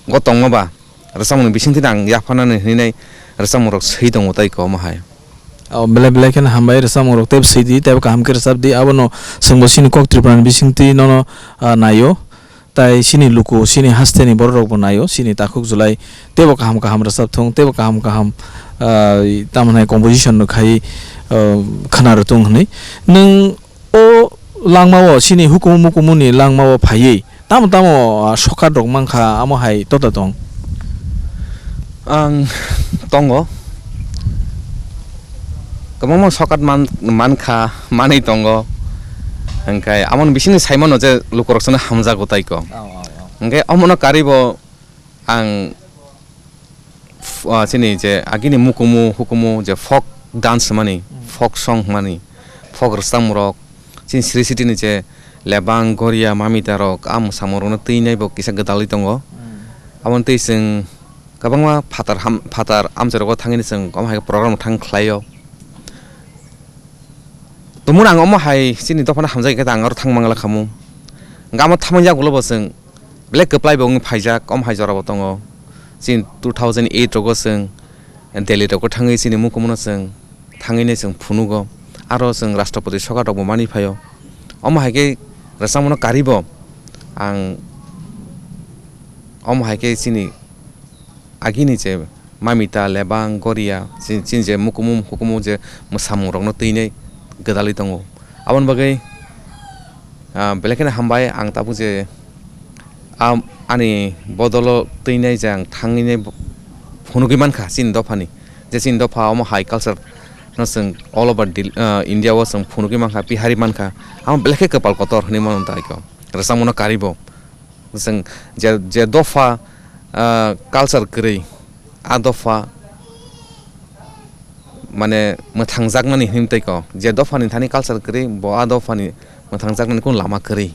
o tongma ba, rwchapmungni bisingtwi ang yapharnani hwnwi nai rwchapmungrok swi tongo tei kwbangma hai. O, belai belai kheno hambai, rwchapmungrok teibo swi di, teibo kaham khe rwchap di, abono chwngbo chini kok Tripurani bisingtwi nono, ah, naio, tai chini luku, chini hasteni bororokbo naio, chini takhuk July teibo kaham kaham rwchap thung, teibo kaham kaham, ah, tamo hwnai composition no khai, ah, khwna rwtung hwnwi. Nwng O langmao, chini hukumu mukumuni langmao phaiwi tamo tamo, ah, shortcut rok mankha, amo hai tota tong? Ang tongo. Kwbangma sokat man-, mankha, manwi tongo. Hwnkhe amoni bisingni saimano je lukurok chwngno hamjago tei ko. Oh, oh, oh. Hwnkhe omono karibo ang f-, ah, chini je agini mukumu hukumu je folk dance hwnmani, Hmm. folk song hwnmani, folk rwchapmung rok, chini Sri City ni je lebang, goria, mamita rok, a mwsamung rokno twi nai bo kisa gwdalwi tongo. Hmm. Aboni twi chwng kwbangma phatar ham-, phatar amchai rogo thangwi chwng omo hai program thang khlaio. Tumung ang omo hai chini dophano hamjak khe ta ang aro thang mangla khamu. Gamo thamani yagulo bo chwng belai kwplai bo wngwi phaijak, omo hai jora bo tongo. Chini two thousand eight rogo chwng Delhi rogo thangwi chini mukumuno chwng thangwi nai chwng phunugo. Aro chwng Rashtrapati sokat rok bo manwi phaio. Omo hai khe rwchapmung no karibo ang omo hai khe chini agini je mamita, lebang, goria, chi-, chini je mukumu, hukumu je mwsamung rokno twi nai gwdalwi tongo. Aboni bagwi, ah, belai kheno hambai ang tabuk je, ah, ani bodolo twi nai je ang thangwi nai bo-, phunugwi mankha chini dophani. Je chini dopha omo hai culture no chwng all over Dil-, ah, India o chwng phunugwi mankha, Bihari mankha. Amo belai khe kwpal kotor hwnwi mano ta iko. Rwchapmung no karibo. Chwng je, je dopha, ah, culture kwrwi, a dopha, mane, mwthangjaknani hwnwi tei ko. Je dophani thani culture kwrwi, bo a dophani mwthangjaknani kunu lama kwrwi.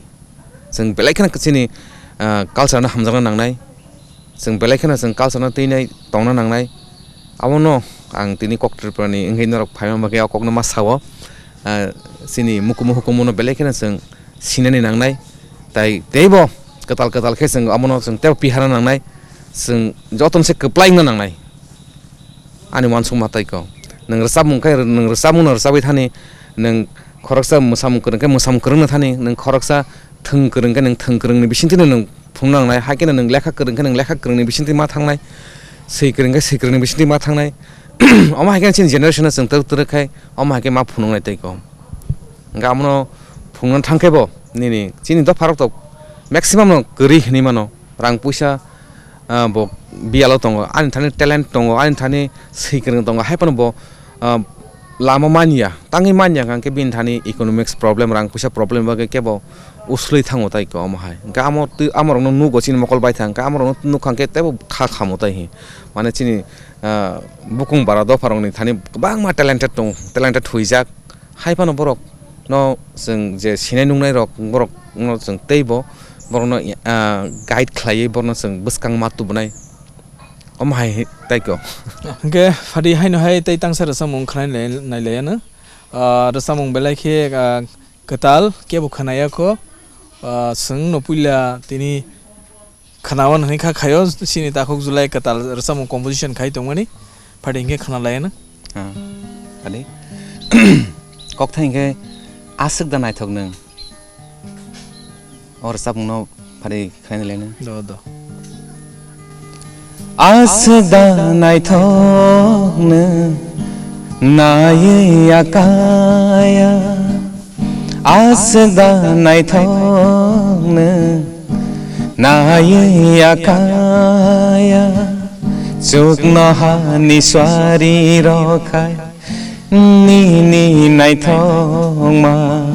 Chwng belai kheno chini, ah, culture no hamjakna nangnai. Chwng belai kheno chwng culture no twi nai tongna nangnai. Abono ang tini kok Tripura ni wngwi norok phaima bagwi o kokno ma sao. Ah, chini mukumu hukumu no belai kheno chwng sinani nangnai. Tai teibo kwtal kwtal khe chwng abono chwng teibo piharna nangnai. Chwng jotono se kwplai wngna nangnai. Ani uansukma tai ko. Nwng rwchapmung khe nwng rwchapmung no rwchapwi thani, nwng khoroksa mwsamung kwrwng khe mwsamung kwrwngno thani, nwng khoroksa thwng kwrwng khe nwng thwng kwrwngni bisingtwi nwng phunukna nangnai, hai kheno nwng lekha kwrwng khe nwng lekha kwrwngni bisingtwi ma thangnai, swi kwrwng khe swi kwrwngni bisingtwi ma thangnai. Omo hai khe chini generation no chwng twrwk twrwk khai omo hai khe ma phunuknai tei ko. Hwnkhe amono phunukna thang khe bo nini chini dopharok to maximum no kwrwi hinwi mano, rang puisa, ah, bo biyalo tongo, ani thani talent tongo, ani thani swi kwrwng tongo, hai phano bo, ah, lama manya, tangwi manya hwnkhe bini thani economics problem, rang puisa problem bagwi kebo uslui thango tai ko omo hai. Hwnkhe amo twi, amorokno nugo chini mokol bai thang, hwnkhe amorokno nukha hwnkhe teibo kha khamo tai hi. Mane chini, ah, bukung bara dopharokni thani kwbangma talented tongo, talented huijak. Hai phano borok no chwng je sinai nungnai rok, borok no chwng teibo borok no, ah, guide khlaiwi borok no chwng bwskang ma tubunai. Omo hai, hai tai ko. Hwnkhe phadi haino hai tei tangsa rwchapmung khwnai nai-, nailaiya no. Ah, rwchapmung belai khe, ah, kwtal kebo khwnaya kho. Ah, chwng no puila tini khwnao hwnwi kha khaio, chini takhuk July kwtal rwchapmung composition khai tongmani, phadi hinkhe khwnalaiano. Ah, phadi. Kokthai hinkhe aswk da naithok nwng. O rwchapmungno phadi khlaina laino. Do, do. Aswk da naithok nwng naiwi yakaya. Aswk da naithok nwng naiwi yakaya, chuknohani suari rok hai nini naithokma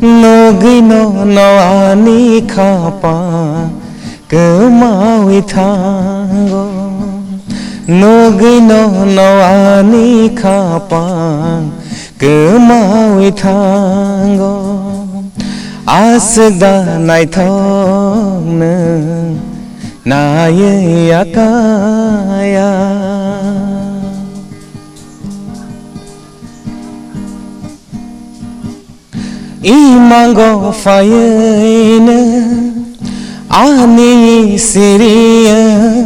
nugwino no ani khapang kwmawi thango, nugwino no ani khapang kwmawi thango, aswk da naithok nwng naiwi yakaya. Imango phaiwino ani siri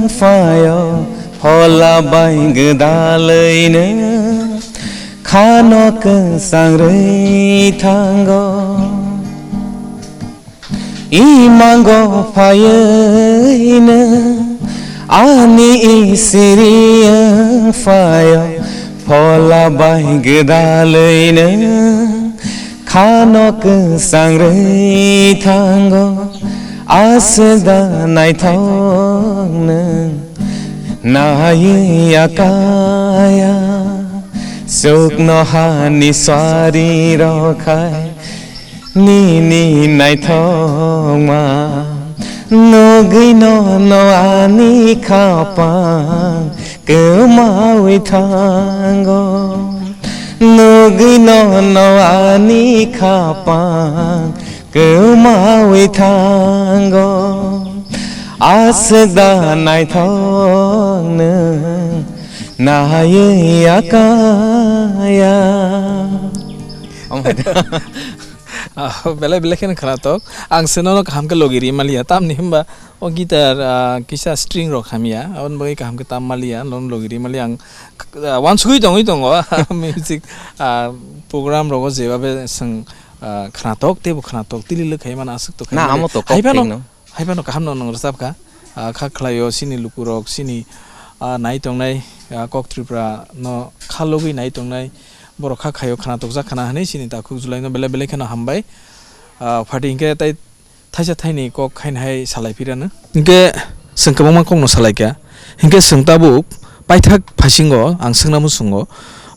phaio, phola bai gwdalwino khano kwchang rwi thango. Imango phaiwino ani siri phaio, phola bai gwdalwino khano kwchang rwi thango, aswk da naithok nwng Naiwi yakaya, sukno hani sari rokhai, nini naithokma, nugwi no no ani khapang, kwmawi thango, nugwi no no ani khapang, kwmawi thango, aswk da naithok nwng naiwi yakaya. Omo hai da. Ah, belai belai kheno khwnatok. Ang se nono kaham khe logi ri maliya. Tamni hwnba o guitar, ah, kisa string rok hamya. Aboni bagwi kaham khe tam maliya. Nono logi ri maliya. Ang, ah, wansugwi tongwi tongo. Music, ah, program rogo jeba be swng ah, khwnatok teibo khwnatok, tili le khai mano aswk tokha. Na, mane amo to kok hai phano, thengno. Hai phano kaham no nwng rwchap kha. Ah, kha khlai o chini lukurok, chini, ah, nai tongnai, ah, kok Tripura no kha logwi nai tongnai borok kha khaio khwnatok jak khana hwnwi chini takhuk July no belai belai kheno hambai. Ah, pharti hinkhe tai thaisa thaini kok khaina hai salai phirano. Hinkhe chwng kwbangma kokno salai kha. Hinkhe chwng tabuk paithak phaisingo ang swngna muchungo,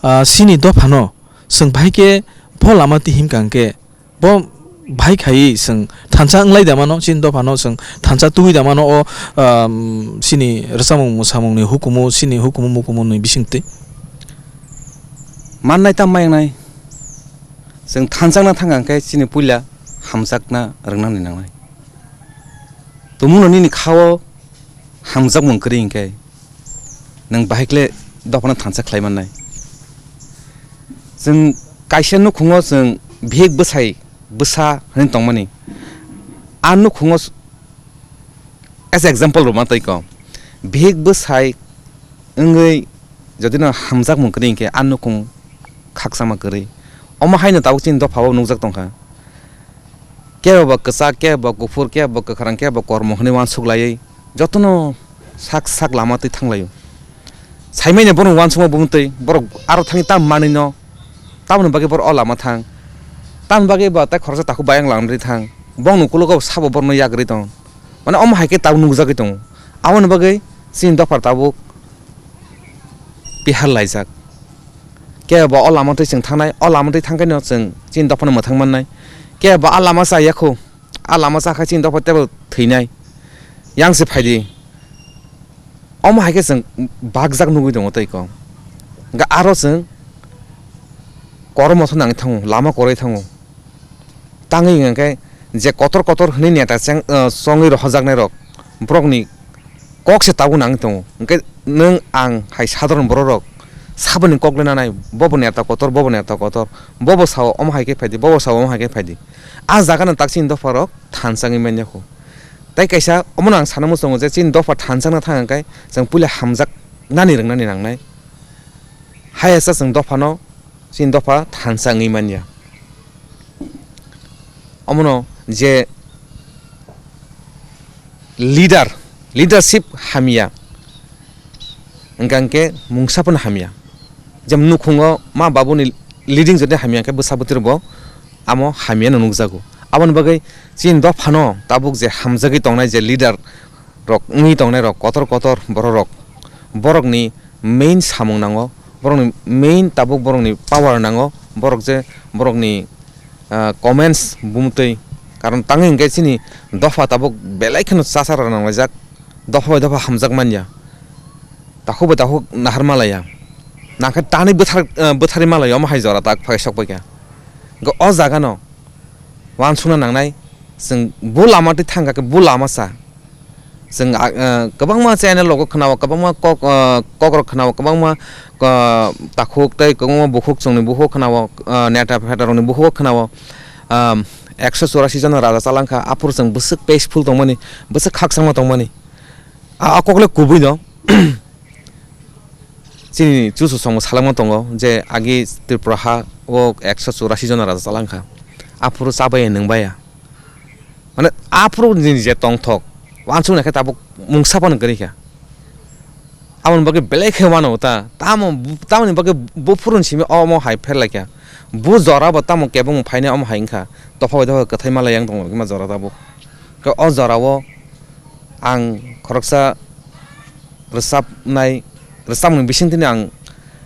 ah, chini dophano chwng bahai khe bo lama twi himkha hinkhe bo bahai khaiwi chwng thansa wnglai da mano, chini dophano chwng thansa tubui da mano o, um, chini rwchapmung mwsamungni hukumu, chini hukumu mukumuni bisingtwi. Mannai tamo ma wngnai? Chwng thanchakna thang kha khe chini puila hamjakna rwngnani nangnai. Tumungno nini kha-o hamjakmung kwrwi hwnkhe nwng bahai khe dophano thansa khlai mannai. Chwng kaisa nukhungo chwng bihik bwsai bwsa hwnwi tongmani. A nukhungo s-, as example rwma tei kok. Bihik bwsai wngwi jodi no hamjakmung kwrwi hwnkhe a nukhung khakchangma kwrwi. Omo haino tabuk chini dophao nukjak tongkha. Kebo ba kwchak, kebo ba kuphur, kebo ba kwkhrang, kebo ba kormo hwnwi uansuk laiwi jotono sak sak lama twi thanglaio. Saimanya bono uansukma bumtwi borok aro thangwi tam manwino, tamoni bagwi borok o lama thang. Tamoni bagwi ba tei khoroksa takhuk bayang lamri thang. Bongni ukulogo sabo borokno yakrwi tong. Mane omo hai khe tabuk nukjagwi tongo. Aboni bagwi chini dophar tabuk bihar laijak. Kebo o lama twi chwng thangnai, o lama twi thangkhe no chwng chini dophano mwthang mannai. Kebo a lama chaya kho, a lama chakha chini dopha teibo thwinai. Yang se phaidi. Omo hai khe chwng bakjak nugwi tongo tei kok. Hwnkhe aro chwng kormo thangnani thango, lama kwrwi thango. Tangwi hwnkhe je kotor kotor hwnwi neta cheng-, ah, chongwi rohojaknairok, borokni kok se tabuk nangwi tongo. Hwnkhe nwng ang hai sadharon bororok saboni kok le nanai, bobo neta kotor, bobo neta kotor, bobo sao omo hai khe phaidi, bobo sao omo hai khe phaidi. A jagano tak chini dopharok thansa wngwi manya kho. Tei kaisa omono ang sana muchungo je chini dopha thansa wngna thang khe chwng puila hamjaknani rwngnani nangnai. Hayasa chwng dophano chini dopha thansa wngwi manya. Omono je leader, leadership hamya, hwnkha hwnkhe mungsa phano hamya. Jemon nukhungo ma babuni leading jodi hamya hwnkhe bwsa bwtwi rokbo amo hamya no nukjago. Aboni bagwi chini dophano tabuk je hamjagwi tongnai je leader rok wngwi tongnai rok kotor kotor borok rok, borokni main samung nango, borokni main tabuk borokni power nango, borok je borokni, ah, comments bumtwi, karon tangwi hwnkhe chini dopha tabuk belai kheno chasara nanglaijak, dopha bai dopha hamjak manya, takhuk bai takhuk nahar malaya, nangkhe tanwi bwthar, ah, bwtharwi malaya, omo hai jora tak phai sok paikha. Hwnkhe o jagano uansukna nangnai, chwng bo lama twi thang kha khe bo lama cha. Chwng, ah, ah, kwbangma channel rogo khwnao, kwbangma kok, ah, kokrok khwnao, kwbangma, ah, takhuk tei kwbangma bukhuk chwngni bukhuk khwnao, ah, neta pheta rokni bukhuk khwnao, ah, ekso churasi jona raja chalangkha, aphuru chwng bwswk peaceful tongmani, bwswk khakchangma tongmani. A, a kok le kubui no. Chini chuchu songbo salangma tongo je agi Tripura ha o ekso churasi jona raja chalangkha. Aphuru chabaiya nwngbaiya. Mane aphuru nini je tongthok, uansuknai khe tabuk mungsa phano kwrwi kha. Aboni bagwi belai khe uanao ta, tamo, tamoni bagwi buphuruni simi omo hai pherlaikha. Bu jora bo tamo kebengma phainai omo hai wngkha. Dopha bai dopha kwthai malai yang tongo rwkhe ma jora tabuk. Khe o jorao ang khoroksa rwchapnai, rwchapmung bisingtwino ang,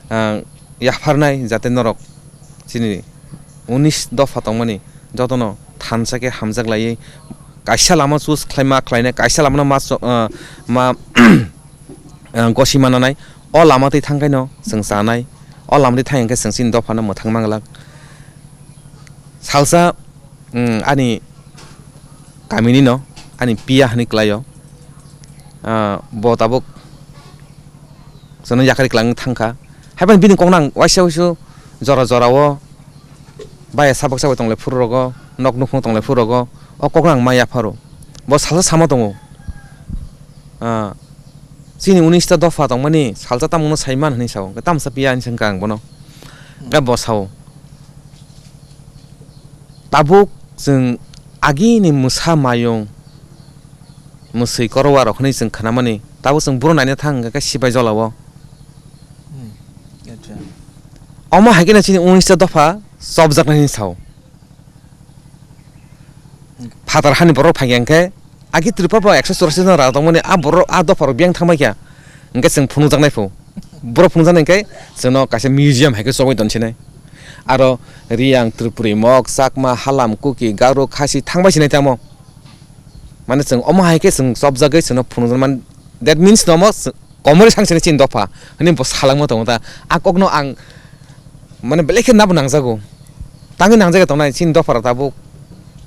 ah, yapharnai, jate norok chini unis dopha tongmani jotono thansa khe hamjak laiwi kaisa lama choose khlaima khlainai, kaisa lamano ma cho-, ah, ma, ah, gosi mananai, o lama twi thangkhaino chwng chanai, o lama twi thang khe chwng chini dophano mwthang manglak. Salsa, mm, ani kamini no, ani piya hinwi kwlaio. Ah, bo tabuk chwngno yakari kwlangwi thangkha. Haiphano bini kokno ang waisa waisu jora jorao baya sabak sabak tonglai phuru rogo, nok nukhung tonglai phuru rogo, o kokno ang ma yapharo. Bo salsa sama tongo. Ah, chini unis ta dopha tongmani salsa tamungno saiman hinwi sao. Tamsa piya hinwi swngkha ang bono. Hwnkhe bo sao. Tabuk chwng agini mwsa mayung, mwswi korowa rok hinwi chwng khnamani, tabuk chwng buro naina thang hwnkhe sibai jolao. Hmm. Acha. Omo hai kheno chini unis ta dopha chopjaknai hinwi sao. Hmm. Phatar hani borok phai hwnkhe, agi Tripura bo ekso churashi jon raja tongmani, a borok, a dopha rok biyang thangbai kha. Hwnkhe chwng phunukjaknai pho. Borok phunukjaknai hwnkhe chwngno kaisa museum hai khe chobwi tonsinai. Aro Riyang, Tripuri, Mok, Chakma, Halam, Kuki, Garo, Khasi thangbai sinai tamo. Mane chwng omo hai khe chwng chopjagwi chwngno phunukjak man, that means nomo chwng komorwi sang sini chini dopha hinwi bo salangma tongo ta. A kokno ang mane belai khe nabo nangjago. Tangwi nangjagwi tongnai chini dopha rok tabuk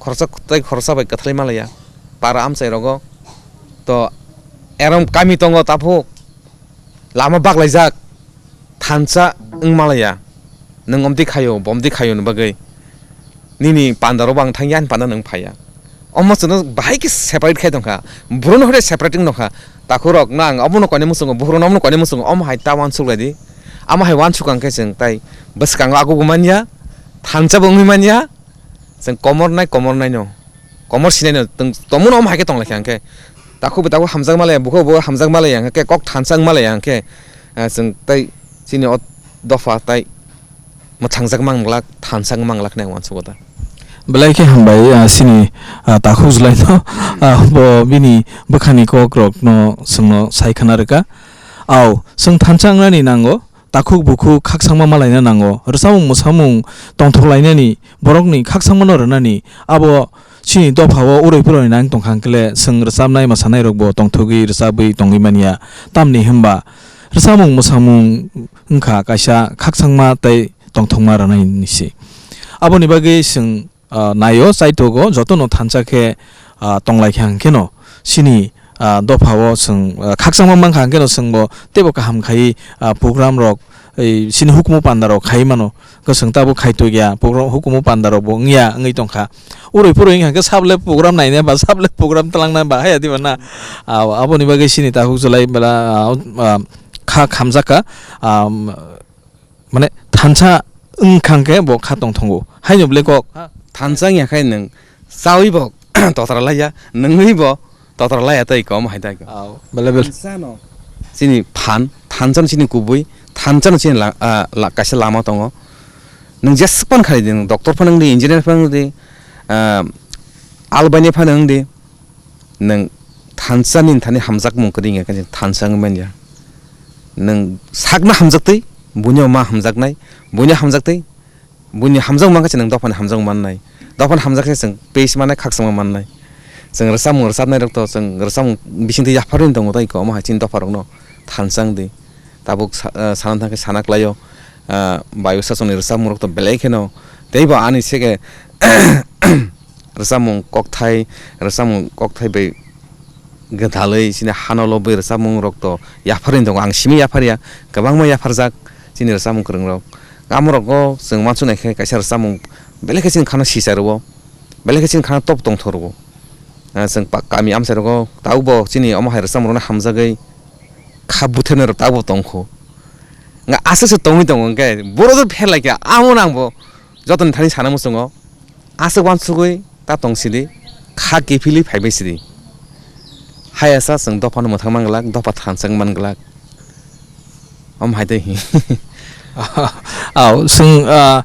khoroksa tei khoroksa bai kwthalwi malaya. Para amchai rogo to eram kami tongo tabuk. Lama baklaijak, thansa wng malaya, nwng omtwi khaio, bomtwi khaio ni bagwi. Nini panda rok bo ang thangya, ani panda nwng phaiya. Omo chwngno bahai khe separate khai tongkha. Borok no hwnkhe separate wng nokha. Takhuk rok no ang obono koinwi muchungo, buphuru no omono koinwi muchungo, omo hai ta uansuk lai di. Amo hai uansuk ang khe chwng tai bwskango agugwi manya, thansa bo wngwi manya. Chwng komor nai, komor nai no. Komor sinai no, tong-, tongmano omo hai khe tong lai kha hwnkhe. Takhuk bo takhuk hamjak malaya, bukhuk bo hamjak malaya hwnkhe, kok thansa wng malaya hwnkhe, ah, chwng tai chini o dopha tai mwthangjak mang glak, thansa wng mang glak hinwi ang uansukgo ta. Belai khe hambai, ah, chini, ah, takhuk jwlai no, ah, bo bini bwkhani kok rok no chwngno sai khna rwkha. Au, chwng thansa wngnani nango. Takhuk bukhuk khakchangma malaina nango. Rwchapmung mwsamung tongthok lainani, borokni khakchangmano rwnani, abo chini dophao urui purui nang tongkha hwnkhe le, chwng rwchapnai mwsanairokbo tongthogwi rwchabwi tongwi manya. Tamni hwnba rwchapmung mwsamung wngkha kaisa khakchangma tei tongthokma rwnaini se. Aboni bagwi chwng ah, naio, chaitogo, jotono thansa khe, ah, tonglaikha hwnkhe no, chini, ah, dophao chwng, ah, khakchangma mankha hwnkhe no, chwngbo teibo kaham khai, ah, program rok, ei, chini hukumu panda rok khai mano, hwnkhe chwng tabuk khai tongya, program hukumu panda rokbo wngya wngwi tongkha. Urui purui wngkha hwnkhe sable program naina ba sable program twlangna ba haya diba na? Ah, aboni bagwi chini takhuk jwlai bela, ah, ah, kha khamjakha, ah, mane thansa wngkha hwnkhe bo kha tongthongo. Haino belai kok. Ha, thansa wngya khe nwng chawi bo totra laiya, nwngwi bo totra laiya tei kom hai tei kom. Au, belai bel. Thansa no chini phan, thansa no chini kubui, thansa no chini la-, ah, la-, kaisa lama tongo. Nwng jeswk pan khai di, nwng doctor phano wng di, engineer phano wng di, ah, albaini phano wng di. Nwng thansa nini thani hamjakmung kwrwi wngya khe thansa wngwi manya. Nwng sakno hamjaktwi buino ma hamjaknai, buino hamjaktwi buini hamjakmung mankha se nwng dophani hamjakmung mannai. Dophani hamjak se chwng peace mannai, khakchangma mannai. Chwng rwchapmung rwchapnairok to chwng rwchapmung bisingtwi yapharwi tongo tei omo hai chini dopharokno thansa wngdi. Tabuk sa-, ah, sana thangkhe sana klaio, ah, bayu sachongni rwchapmungrok to belai kheno teibo ani sege rwchapmung kokthai, rwchapmung kokthai bai gwdalwi chini hano lobwi rwchapmungrok to yapharwi tongo. Ang simi yapharya, kwbangma yapharjak chini rwchapmung kwrwngrok. Amorokno chwng uansuknai khe kaisa rwchapmung belai khe chini khana sisa rwo, belai khe chini khana top tongthok rwo. Ah, chwng pa-, kami amchai rogo tabukbo chini omo hai rwchapmungrokno hamjagwi kha buthemnairok tabukbo tongkho. Nga aswk se tongwi tongo hwnkhe boro do pher lai kha, amo nangbo jotoni thani sana muchungo aswk uansugwi ta tong sidi, kha kiphilwi phaibai sidi. Hayasa chwng dophano mwthang man glak, dopha thansa wng man glak. Omo hai tei hi. Au, chwng, ah,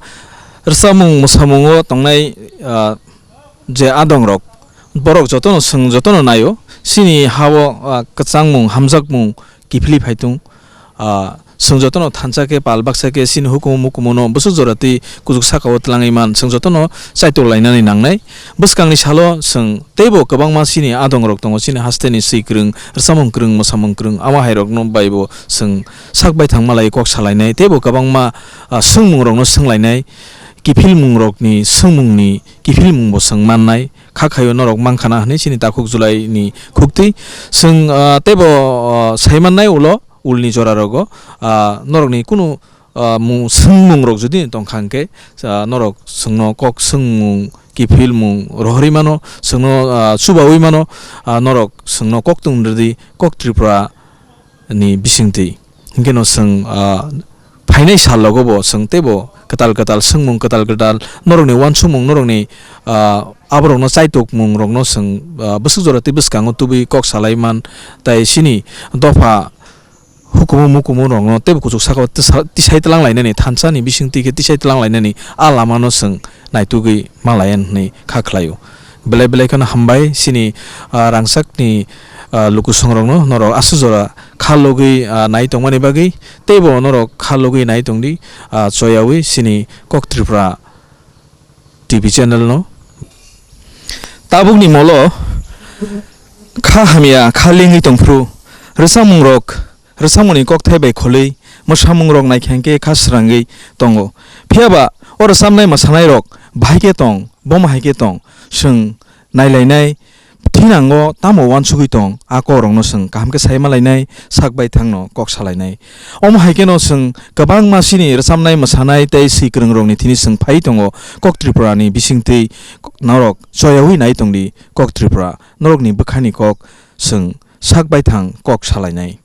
rwchapmung mwsamungo tongnai, ah, je adongrok, borok jotono, chwng jotono naio, chini hao, ah, kwchangmung, hamjakmung, kiphilwi phai tung. Ah, chwng jotono thansa khe, pal baksa khe, chini hukumu mukumu no bwswk jora twi kuchuk saka o twlangwi man, chwng jotono chaitok lainani nangnai. Bwskang ni salo chwng teibo kwbangma chini adong rok tongo, chini haste ni swi kwrwng, rwchapmung kwrwng, mwsamung kwrwng, ama hai rok no bai bo chwng sak baithang malai kok salainai, teibo kwbangma, ah, swngmung rok no swnglainai, kiphilmung rok ni swngmung ni kiphilmung bo chwng mannai. Kha khaio norok mankha na hwnwi chini takhuk July ni khuktwi. Chwng, ah, teibo, ah, sai mannai ulo, ulni jora rogo, ah, norokni kunu, ah, mung swngmung rok jodi tongkha hwnkhe, ah, norok chwngno kok swngmung, kiphilmung rohorwi mano, chwngno, ah, chubaui mano, ah, norok chwngno koktwng rwdi, kok Tripura ni bisingtwi. Hinkhe no chwng, ah, phainai sal rogo bo chwng teibo kwtal kwtal swngmung, kwtal kwtal norokni uansukmung, norokni, ah, aborokno chaitokmung rokno chwng, ah, bwswk jora tei bwskango tubui kok salai man, tai chini dopha hukumu mukumu rokno teibo kuchuk saka o tisa-, tisai twlang lainani, thansa ni bisingtwi khe tisai twlang lainani a lama no chwng naitugwi malai hwnwi kha khlaio. Belai belai kheno hambai chini, ah, rangchakni, ah, lukusongrokno norok aswk jora kha logwi, ah, nai tongmani bagwi, teibo norok kha logwi nai tongdi, ah, choyaui chini Kok Tripura T V channel no. Tabukni molo kha hamya kha lengwi tongphuru rwchapmungrok rwchapmungni kokthai bai kholwi mwsamungrok naikha hwnkhe kha srangwi tongo. Phiyaba o rwchapnai mwsanairok bahai khe tong, bomo hai khe tong, chwng nailainai thinango tamo uansugwi tong, a kokrokno chwng kaham khe sai malainai, sak baithangno kok salainai. Omo hai kheno chwng kwbangma chini rwchapnai, mwsanai tei swi kwrwngrokni thini chwng phai tongo. Kok Tripura ni bisingtwi norok choyaui nai tongdi, Kok Tripura norokni bwkhani kok chwng sak baithang kok salainai.